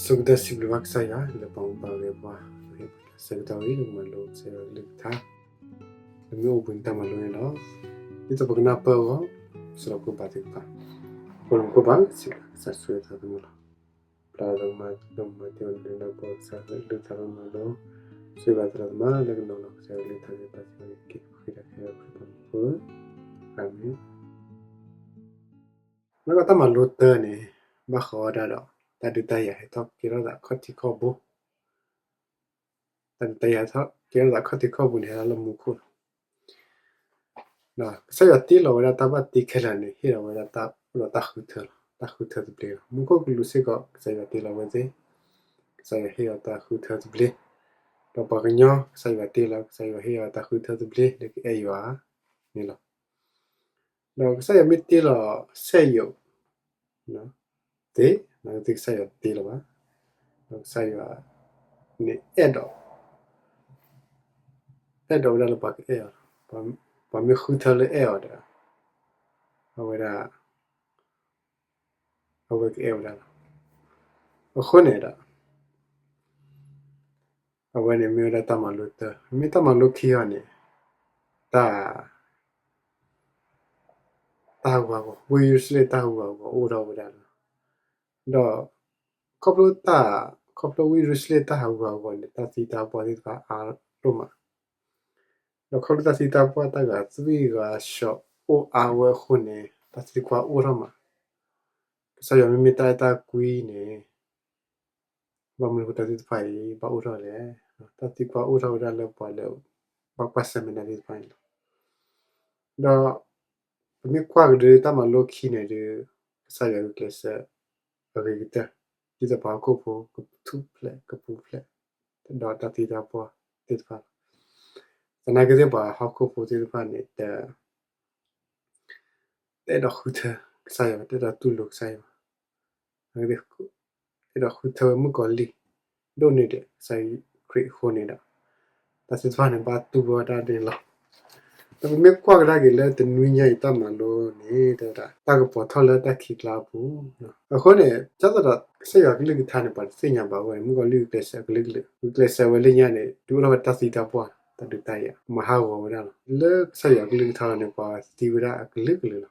ဆိကတၢၢ်စံးဘျုးဘၣ်ကစၢ်ယွၤ လၢပှၤမူပှၤဂဲၤပှၤ ဆၢကတီၢ်အံၤ လၢကမၤလိကစၢ်ယွၤကလုၢ်ကထါ လၢမ့ၢ်အိၣ်ဘှံးနံၤတၢ်မၤလိန့ၣ်လီၤ. ဒ်သိးပကနၢ်ပၢၢ်အဂီၢ် ပစံးလီၤခိၣ်ဘၣ်သ့ၣ်တဖၣ်, ပကိးလီၤခိၣ်ဘၣ် စံးဘျုးကစၢ်ဆိၣ်ဂ့ၤသးသမူလီၤ. ပျၢ်လီၤသးမၤ လၢမၤတ့ၢ်အီၤလၢနၢ်ပၢၢ်ကစၢ်လၢကလုၢ်ကထါလၢမၤလိ ဆိၣ်ဂ့ၤဘၣ်သးလီၤသမါလၢကနီၤလီၤကစၢ်လၢကလုၢ်ကထါန့ၣ် ပၢ်စံးလီၤန့ၣ် က့ၤဃ့တၢ်ခဲလၢာ်ခရံာ်ပၢ်မူခိၣ်ဧၢ, အၤမ့ၣ်. လၢတၢ်မၤလိတၢန့ၣ် ဘၣ်ဃးဝဲဒၣ်ဒီး တၢ်ဒုးတၢ်ယၤဟဲထီၣ်ကဲထီၣ်သးခီၣ်ထံးခီၣ်ဘိ, တၢ်ဒုးတၢ်ယၤဟဲထီၣ်ကဲထီၣ်သးခီၣ်ထံးခီၣ်ဘိန့ၣ် ဟဲလၢမူခိၣ်လီၤ. ဒီးကစၢ်ယွၤတ့လီၤဝဲဒၣ်တၢ်ဘၣ်တ့ခဲလၢာ်န့ၣ် ဟ့ၣ်လီၤဝဲဒၣ်တၢ်အိၣ်ဒီးတၢ်ဃုထၢလီၤ, တၢ်ဃုထၢသဘျ့လီၤ. မူခိၣ်ကလူးစ့ၢ်ကီး ကစၢ်ယွၤတ့လီၤဝဲသ့ၣ်, ကစၢ်ယွၤဟ့ၣ်လီၤတၢ်ဃုထၢသဘျ့, ဒီးပှၤကညီ ကစၢ်ယွၤတ့လီၤ ကစၢ်ယွၤဟ့ၣ်လီၤတၢ်ဃုထၢသဘျ့လၢကအဲၣ်ယွၤန့ၣ်လီၤ. ဒီးကစၢ်ယွၤမ့ၢ်တ့လီၤစက်ရုပ်သ့ၣ်, နာ်က့သ့ၣ်ကစၢ်ယွၤတ့လီၤဘၣ်, ဒီးကစၢ်ယွၤန့ၣ်အဲၣ်ဒိး အဲၣ်ဒိးဝဲဒၣ်လၢပှၤကအဲၣ်အီၤ, ပှၤမ့ၢ်ဃုထၢလၢအဲၣ်အီၤဒီး အဝဲဒၣ် အဝဲကအဲၣ်ဝဲဒၣ်လီၤ. အဃိန့ၣ်ဒီး အဝဲန့ၣ်မ့ၢ်ဝဲဒၣ်တၢ်မၤလိတၢ, မ့ၢ်တၢ်မၤလိခံအီၤန့ၣ် တၢ် တၢ်ဟးဂူာ်ဟးဂီၤ, ဝ့ၢ်ယရူၤၡလ့ၣ်တၢ်ဟးဂူာ်ဟးဂီၤအိၣ်ထီၣ်ဝဲဒၣ်လီၤ. ဒီး ခီဖျိတၢ်, ခီဖျိဝ့ၢ်ယရူၤၡလ့ၣ်တၢ်ဟးဂူာ်ဟးဂီၤန့ၣ် တၢ်သံတၢ်ပှၢ်သ့ၣ်တဖၣ်အါဒိၣ်မး, ဒီးခီဖျိတၢ်သံတၢ်ပှၢ်တၢ်ဂာ်သွံၣ်ဂာ်ဆှီအိၣ်အါဝဲအဃိန့ၣ် တၢ်သံကွၢ်အိၣ်ထီၣ်မး, ကစၢ်ယွၤမ့မ့ၢ်တၢ်အဲၣ်တၢ်ကွံန့ၣ် ဘၣ်မနုၤအဃိတၢ်သ့ၣ်တဖၣ်အံၤ ဘၣ်အိၣ်ထီၣ်လဲၣ်. တၢ်သံကွၢ်အိၣ်ထီၣ်ဝဲဒၣ်လၢပှၤလၢ ဘၣ်ကွၢ်ဆၢၣ်မဲာ်တၢ်သ့ၣ်တဖၣ်န့ၣ်လီၤ. ဒီး ပမ့ၢ်ကွၢ်ကဒီးတၢ်မၤလိခံန့ၣ်ဒီး ကစၢ်ယွၤဂုာ်ကျဲးစၢးအဂ့ၤကတၢၢ်, ဒ်သိးပှၤဟီၣ်ခိၣ်ဖိကထူၣ်ဖျဲးကပူၤဖျဲး ဒီးတၢ်သံတၢ်ပှၢ်သ့ၣ်တဖၣ်လီၤ. သနာ်က့သ့ၣ်ပှၤဟီၣ်ခိၣ်ဖိသ့ၣ်တဖၣ်န့ၣ် တ တအဲၣ်ဒိးဃုထၢကစၢ်ယွၤ, တအဲၣ်ဒိးတူၢ်လိာ်ကစၢ်ယွၤ, အဲၣ်ဒိးဃုထၢဝဲမုၣ်ကီၤလံၢ် ဒိၣ်န့ၢ်ဒီးကစၢ်ခရံာ်အဃိန့ၣ်ဒီး တၢ်သ့ၣ်တဖၣ်န့ၣ် ဘၣ်တူၢ်ဘၣ်ဒၣ်န့ၣ်လီၤ. ဒီးပမ့ၢ်ကွၢ်ကဒါက့ၤလၢတနွံညါအံၤတၢ်မၤလိန့ၣ် တဲဝဲဒၣ် တၢ်ကပီၤထီၣ်လၢတၢ်ခံးကျါအပူၤ. အဃိန့ၣ် ဒ်သိးဒီးကစၢ်ယွၤကလုၢ်ကထါန့ၣ် ပှၤတသ့ၣ်ညါဘၣ်အဂီၢ်န့ၣ် မုၣ်ကီၤလံၢ်ဂုာ်ကျဲးစၢးအကလုာ်ကလုာ်, ဂုာ်ကျဲးစၢးဝဲလၢညါန့ၣ် ဒုးအိၣ်ထီၣ်ဝဲတၢ်သံတၢ်ပှၢ် တၢ်ဒုးတၢ်ယၤ မၤဟးဂီၤဝဲဒၣ်လီၤ. လၢကစၢ်ယွၤကလုၢ်ကထါလီၤန့ၣ် ပှၤသံဝဲဒၣ်အကလုာ်ကလုာ်လီၤ.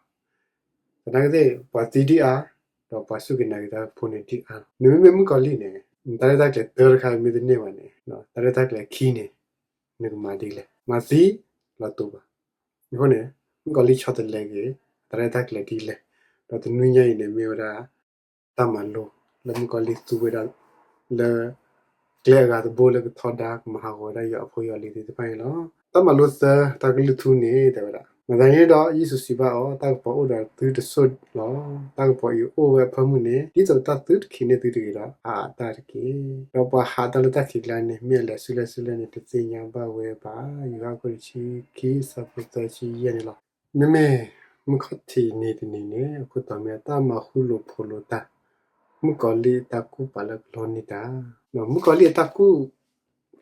သနာ်က့သ့ၣ် ပှၤသံဒ်အါ, ဒီးပှၤစူၢ်က့ၤနာ်က့ၤတၢ်ဖိန့ၣ်ဒ်အါလီၤ. နမ့မ့ၢ်မုၣ်ကီၤလံၢ်န့ၣ် နတၢ်ရဲၣ်တၢ်ကျဲၤတၢတခါမ့ၢ်တန့ၢ်ဘၣ်န့ၣ် တၢ်ရဲၣ်တၢ်ကျဲၤခံန့ၣ် နကမၤဒ်လဲၣ်, မၤသံလီၤတူာ်ဘၣ်. အဃိန့ၣ် မုၣ်ကီၤလံၢ်ဆီတလဲက့ၤ တၢ်ရဲၣ်တၢ်ကျဲၤဒ်လဲၣ်. ဒီးတနွံညါအံၤန့ၣ် မ့ၢ်ဝဲဒၣ် တၢ်မၤလိ လၢမုၣ်ကီၤလံၢ်သူဝဲဒၣ် လၢ ကျဲအဂၤတဘိလၢကထီဒါကမၤဟးဂီၤဝဲဒၣ်ယွၤအဖိယွၤလံၤသ့ၣ်တဖၣ်န့ၣ်လီၤ. တၢ်မၤလိသၢ တၢ်ကလုၢ်ထူန့ၣ် တဲဝဲဒၣ်, မၤသးဒ်န့ၣ်ဒီး ယ့ၣ်ၡူးစံးဘၣ်အီၤ, တၢ်ကပီၤအိၣ်ဒီးသုတစိၢ်လီၤ. တၢ်ကပီၤအံၤအိၣ်ဝဲအဖၢမုၢ်န့ၣ် ဒ်သိးတၢ်သုတခံးန့ၢ်သုတဂ့ၤဒီး ဟးအတၢ်တက့ၢ်. ဒီးပှၤဟးတၢ်လၢတၢ်ခံးကျါန့ၣ် မ့ၢ်အလဲၤဆူလဲၣ်ဆူလဲၣ်န့ၣ် တသ့ၣ်ညါဘၣ်ဝဲဘၣ်. ယိၤဟၣ်အခိၣ်တဆံခံ အဆၢဖိသၢဆံယဲၢ်န့ၣ်လီၤ. မ့မ့ၢ်မုၢ်ခီၣ်ထံးနံၤတနံၤန့ၣ် အခိၣ်တီမ့ၢ်တၢ်မၤဃူလိာ်ဖိးလိာ်တၢ် မုၣ်ကီၤလံၢ်အတၢ်ကူၣ်ပာ်လၢကလီန့ၢ်တၢ်, မုၣ်ကီၤလံၢ်အတၢ်ကူၣ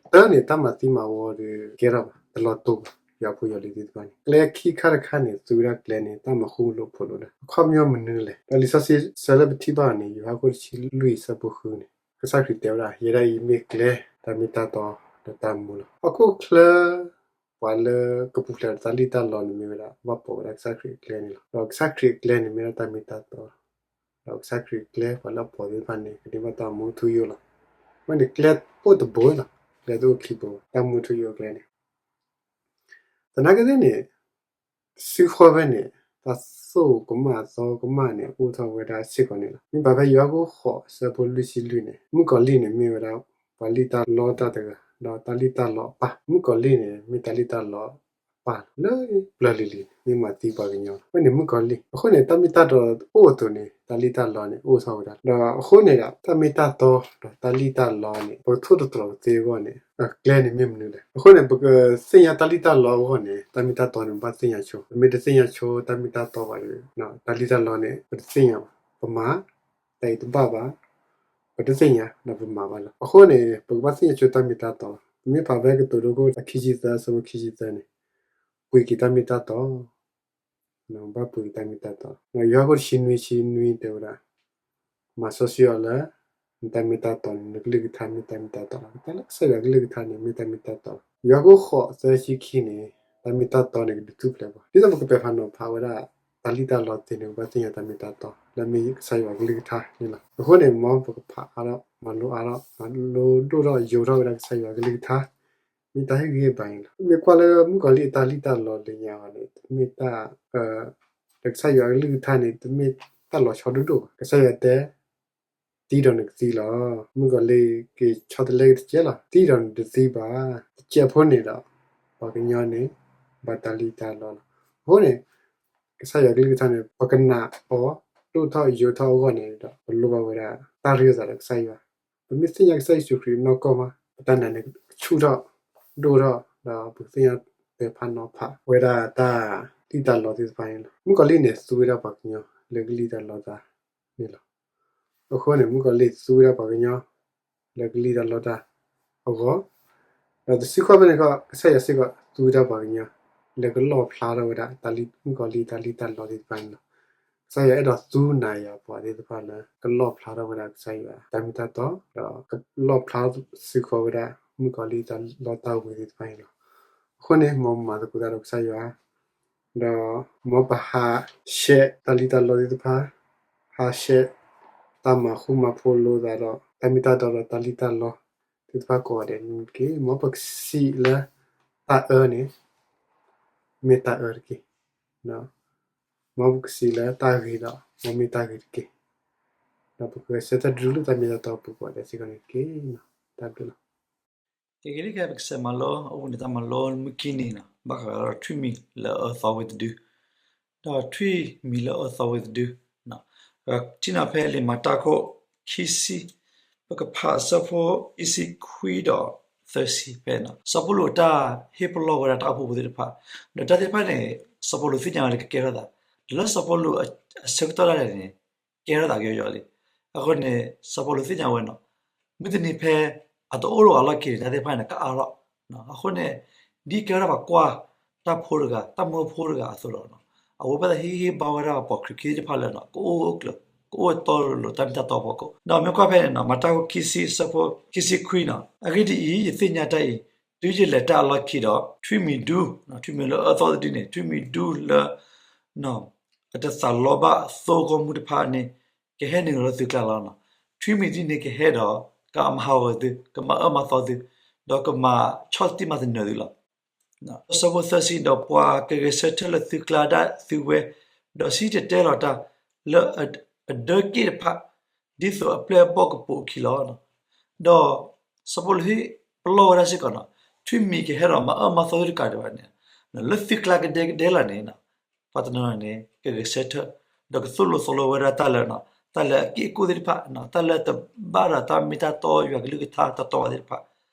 ်တၢန့ၣ် တၢ်မၤသံမၤဝီဒီး ကဲထီၣ်ဘၣ် တလီၤတူာ်ဘၣ် ယွၤအဖိယွၤလံၤသ့ၣ်တဖၣ်န့ၣ် ကျဲခံခါတခါန့ၣ် သူဝဲဒၣ်ကျဲန့ၣ် တၢ်မၤဃူလိာ်ဖိးလိာ်တၢ် အခီပညီမနုၤလဲၣ်. ဒီးလံာ်စီဆှံဆၢလၢပထံၣ်ဘၣ်န့ၣ် ယိၤဟၣ်အခိၣ်တဆံလွံၢ်အဆၢဖိဃုန့ၣ် ကစၢ်ခရံာ်တဲဝဲဒၣ် ယဲဒၣ်အံၤမ့ၢ်ကျဲ တၢ်မ့ၢ်တၢ်တီ ဒီးတၢ်မူလီၤ. ဟီၣ်ခိၣ်ချၢ ပှၤလၢကပူၤဖျဲးဒီးတၢ်လံၣ်တၢ်လီန့ၣ်မ့ၢ်ဝဲဒၣ် ဘၣ်ပိာ်ဝဲဒၣ်ကစၢ်ခရံာ်အကျဲန့ၣ်လီၤ. ဒီးကစၢ်ခရံာ်အကျဲန့ၣ်မ့ၢ်ဒၣ်တၢ်မ့ၢ်တၢ်တီ, ဒီးကစၢ်ခရံာ်အကျဲ ပှၤလၢအပိာ်သ့ၣ်တဖၣ်န့ၣ် ကန့ၢ်ဘၣ်တၢ်မူထူယိာ်လီၤ. အဝဲန့ၣ်ကျဲအိၣ်တဘိလီၤ, ကျဲတအိၣ်ခံဘိဘၣ်, တၢ်မူထူယိာ်အကျဲန့ၣ် သနာ်က့သ့ၣ်န့ၣ် စုဃီဖဲန့ၣ် တၢ်သိၣ်ကမၣ်သီကမၣ်န့ၣ် အိၣ်ထီၣ်ဝဲဒၣ်စ့ၢ်ကီးန့ၣ်လီၤ. မ့ၢ်ပာ်ဖဲယိၤဟၣ်အခိၣ်ဃိးအဆၢဖိလွံၢ်ဆံလွံၢ်န့ၣ် မုၣ်ကီၤလံၢ်န့ၣ်မ့ၢ်ဝဲဒၣ် ပှၤလံၣ်တၢ်လီတၢ်တဂၤ, ဒီးတၢ်လံၣ်တၢ်လီအပၢ်, မုၣ်ကီၤလံၢ်န့ၣ် မ့ၢ်တၢ်လံၣ်တၢ်လီအပၢ်လီၤ. လၢပျၢၤလံၤလံၤန့ၣ် မ့ၢ်မၤသံပှၤကညီလီၤ. အဝဲန့ၣ်မုၣ်ကီၤလံၢ်, အဃိန့ၣ် တၢ်မ့ၢ်တၢ်တီအိၣ်အသိးန့ၣ် တၢ်လံၣ်တၢ်လီန့ၣ် အိၣ်ထီၣ်ဝဲဒၣ်လီၤ. ဒီးအဃိန့ၣ်ဒီး တၢ်မ့ၢ်တၢ်တီ ဒီးတၢ်လံၣ်တၢ်လီန့ၣ် ပကထိၣ်သတြီၤကသ့အဂီၢ်န့ၣ် အကျဲန့ၣ်မ့ၢ်မနုၤလဲၣ်. အဃိန့ၣ် ပကသ့ၣ်ညါတၢ်လံၣ်တၢ်လီအဂီၢ်န့ၣ် တၢ်မ့ၢ်တၢ်တီန့ၣ် ပဘၣ်သ့ၣ်ညါဆိ, ပမ့ၢ်တသ့ၣ်ညါဆိတၢ်မ့ၢ်တၢ်တီဘၣ်ဒီး တၢ်လံၣ်တၢ်လီန့ၣ် ပတသ့ၣ်ညါဘၣ်, ပမၤ တၢ်အံၤတဘၣ်ဘၣ်, ပတသ့ၣ်ညါ ဒီးပမၤဘၣ်လီၤ. အဃိန့ၣ် ပကဘၣ်သ့ၣ်ညါဆိတၢ်မ့ၢ်တၢ်တီလီၤ. ပမ့ၢ်ဖးဖဲကတိၤဒိခိၣ်အခံဆံသၢ အဆၢဖိခံဆံသၢန့ၣ် ပှ့ၤက့ၤတၢ်မ့ၢ်တၢ်တီ, ဘၣ်ပှ့ၤက့ၤတၢ်မ့ၢ်တၢ်တီ. ယိၤဟၣ်အခိၣ်တဆံနွံ ဆံနွံတဲဝဲဒၣ် မၤစီဆှံအီၤလၢ နတၢ်မ့ၢ်တၢ်တီန့ၣ် နကလုၢ်ကထါမ့ၢ်တၢ်မ့ၢ်တၢ်တီလီၤ. ကတၢၢ်လၢကစၢ်ယွၤကလုၢ်ကထါန့ၣ် မ့ၢ်တၢ်မ့ၢ်တၢ်တီလီၤ. ယွၤကအိၣ်ဃိးသၢဆံခံန့ၣ် တၢ်မ့ၢ်တၢ်တီန့ၣ် ကဒုးထူၣ်ဖျဲးပှၤ ဒ်သိးပကပဲာ်ဖးနီၤဖးဝဲဒၣ် တၢ်လံၣ်တၢ်လီသ့ၣ်န့ၣ် ကဘၣ်သ့ၣ်ညါတၢ်မ့ၢ်တၢ်တီ လၢမ့ၢ်ကစၢ်ယွၤကလုၢ်ကထါန့ၣ်လီၤ. အဃိန့ၣ် မ်ပကဖးအါထီၣ် မၤလိအါထီၣ် မၤလိဒိၣ်ထီၣ်ယိာ်ထီၣ်ဝဲဒၣ်ကစၢ်ယွၤကလုၢ်ကထါ မ့ၢ်တၢ်ဟ့ၣ်ဂံၢ်ဟ့ၣ်ဘါန့ၣ်လီၤ. မ့ၢ်ကွၢ်လၢမုၣ်ကီၤလံၢ်အတၢ်လံၣ်တၢ်လီလၢညါအီၤန့ၣ် တမ့ၢ်တၢ် ဒီးကစၢ်ယွၤကလုၢ်ကထါန့ၣ် တမ့ၢ်တၢ်လီၤဆီဒိၣ်ဒိၣ်ဘၣ်. ကစၢ်ယွၤတဲ သံဒီးနကသံလီၤ. မုၣ်ကီၤလံၢ်က့ၤဆီတလဲက့ၤတကဲလီၤ. သံဒီးနတသံဘၣ်. တကဲဖိန့ၣ်ဒီး ပှၤကညီန့ၣ် ဘၣ်တၢ်လံၣ်တၢ်လီလီၤ. အဃိန့ၣ် ကစၢ်ယွၤကလုၢ်ကထါန့ၣ် ပကနာ်အီၤ ဒိၣ်ထီၣ်ယိာ်ထီၣ်အဂီၢ်န့ၣ်ဒီး ပလိၣ်ဘၣ်ဝဲဒၣ် တၢ်ရ့လိာ်သးဒီးကစၢ်ယွၤ ပမ့ၢ်သ့ၣ်ညါကစၢ်ယ့ၣ်ၡူးခရံာ်နီၢ်ကီၢ်မး ပတၢ်နာ်န့ၣ် ဆူၣ်ထီၣ် ဒိၣ်ထီၣ် ဒီးပကသ့ၣ်ညါပဲာ်ဖးနီၤဖးဝဲဒၣ်တၢ်လံၣ်တၢ်လီသ့ၣ်တဖၣ်န့ၣ်လီၤ. မုၣ်ကီၤလံၢ်န့ၣ် သူဝဲဒၣ်ပှၤကညီလၢကလံၣ်တၢ်လီတၢ်န့ၣ်လီၤ. အဃိန့ၣ် မုၣ်ကီၤလံၢ်သူဝဲဒၣ်ပှၤကညီ လၢကလံၣ်တၢ်လီတၢ်အဂီၢ်, ဒီးတစုခီဖဲန့ၣ်ခီ ကစၢ်ယွၤစ့ၢ်ကီးသူဝဲဒၣ်ပှၤကညီ လၢကလီၣ်ဖျါထီၣ်ဝဲဒၣ် မုၣ်ကီၤလံၢ်တၢ်လံၣ်တၢ်လီသ့ၣ်တဖၣ်န့ၣ်လီၤ. ကစၢ်ယွၤအဲၣ်ဒိးသူနာ်ယွၤပှၤသ့ၣ်တဖၣ်လၢ ကလီၣ်ဖျါထီၣ်ဝဲဒၣ်ကစၢ်ယွၤတၢ်မ့ၢ်တၢ်တီ, ဒီးကလီၣ်ဖျါစ့ၢ်ကီးဝဲဒၣ် မုၣ်ကီၤလံၢ်တၢ်လီတၢ်ဝ့ၤသ့ၣ်တဖၣ်န့ၣ်လီၤ. အဃိန့ၣ် မ်မၤသကိးတၢ်ဒီးကစၢ်ယွၤ ဒီးမ်ပဟးဆှဲးတၢ်လံၣ်တၢ်လီသ့ၣ်တဖၣ်, ဟးဆှဲးတၢ်မၤဃူမၤဖိးလိာ်သးဒီး တၢ်မ့ၢ်တၢ်တီဒီးတၢ်လံၣ်တၢ်လီသ့ၣ်တဖၣ်ကိးဂၤဒဲးန့ၣ်တက့ၢ်. မ်ပကစံးလၢတၢ်အၢန့ၣ် မ့ၢ်တၢ်အၢတက့ၢ်. မ်ပကစံးလၢတၢ်ဂ့ၤဒီး မ်မ့ၢ်တၢ်ဂ့ၤတက့ၢ်. ဒီးပကဂဲၤဆၢထၢၣ်တရူးလၢတၢ်မ့ၢ်တၢ်တီပူၤကိးဂၤဒဲးစ့ၢ်ကီးန့ၣ်တက့ၢ်. တၢ်ဘျုးလီၤ. ကဂ့ၤလံခဲ ပကစးမၤလိအိၣ်ဘှံးနံၤတၢ်မၤလိမုၢ်ခံနံၤန့ၣ် ဘၣ်ဃးဒီးထွံၣ်မံၤလၢအအၢသီဝဲတဒု, ဒီးထွံၣ်မံၤလၢအအၢသီဝဲတဒု, ထံၣ်န့ၣ်ဖဲလံာ်မၤတၢ်ခိၣ်ခံဆံ, ပကဖးအဆၢဖိခံဆံခွံဒီးသၢဆံဖဲန့ၣ် စီၤပီလူးတၢ်ဟ့ၣ်ပလီၢ်ဝဲဒၣ်တၢ်အိၣ်ဖှိၣ်ဖိသ့ၣ်တဖၣ်, ဒီးတၢ်သ့ၣ်တဖၣ်န့ၣ် စီၤပီလူးသ့ၣ်ညါဝဲလၢကကဲထီၣ်သး, ဒီးလၢစီၤပီလူးအဆၢကတီၢ်ဒၣ်လဲာ်န့ၣ် ကဲထီၣ်သးကယီယီလံ. အဃိန့ၣ် စီၤပီလူးသ့ၣ်ညါဝဲန့ၣ် မုၢ်တနံၤဖဲအတအိၣ်လၢၤအလီၢ်ခံန့ၣ် တၢ်သ့ၣ်တဖၣ်န့ၣ် ကအါထီၣ်, အဃိန့ၣ် ဒ်ကဲထီၣ်ပှၤကွၢ်တၢ်ဖိတဂၤ တၢ်မၢဖိတဂၤအသိးဒီး အဝဲဘၣ်သးဟ့ၣ်ဂံၢ်ဟ့ၣ်ဘါဝဲဒၣ်ပှၤခရံာ်ခံသ့ၣ်တဖၣ်လၢ ကအိၣ်ကျၢၤ ကအိၣ်တီလိၤလိၤတၢ်မ့ၢ်တၢ်တီအဖီခိၣ်, ဒီးမ့ၢ်ကွၢ်ဖဲန့ၣ် မၤတၢ်ခိၣ်ခံဆံ အဆၢဖိခံဆံခွံန့ၣ်, အဂ့ၢ်ဒ်အံၤ, ယသ့ၣ်ညါတၢ်အံၤ, တုၤယလဲၤတၢ်အလီၢ်ခံဒီး ထွံၣ်မံၤဒူ, ထွံၣ်မံၤလၢအအၢသီတဒုန့ၣ် ထွံၣ်မံၤဒူလၢ အတသးလီဘၣ်အသိအဂီၢ်မူတဖၣ်န့ၣ် ကဟဲနုာ်လီၤလၢသုကျါလီၤ. ထွံၣ်မံၤဒ်န့ၣ်ကဟဲဒီး ကမၤဟးဂီၤသု, ကမၤအၢမၤသီသု, ဒီးကမၤဆီၣ်တံၢ်မၤသနၢၤသုလီၤ. အဆၢဖိသၢဆံ, ဒီးပှၤကဂဲၤဆၢထၢၣ်လၢသုကျါဒၣ်သုဝဲ, ဒီးစံၣ်တဲၤတဲလီၤတၢ်လၢအဒၢက့ၣ်တဖၣ် ဒ်သိးအပျဲၢ်အဘီၣ်ကပိာ်အခံလီၤ. ဒီးစီၤပီလူးဟ့ၣ်ပလီၢ်ဝဲဒၣ်စ့ၢ်ကီးန့ၣ်, ထွံၣ်မံၤကဟဲဒီးမၤအၢမၤသီသုတကးဒံးဘၣ်န့ၣ်, လၢသုကျါကဒဲကဒဲလီၤန့ၣ် ပှၤတနီၤန့ၣ် ကဂဲၤဆၢထၢၣ်, ဒီးကသိၣ်လိသီလိဝဲဒၣ်တၢ်လၢ တၢ်လၢအက့ၢ်အကိၣ်သ့ၣ်တဖၣ်, တၢ်လၢတဘၣ်ဒီးတၢ်မ့ၢ်တၢ်တီယွၤကလုၢ်ကထါတတီဘၣ်သ့ၣ်တဖၣ်,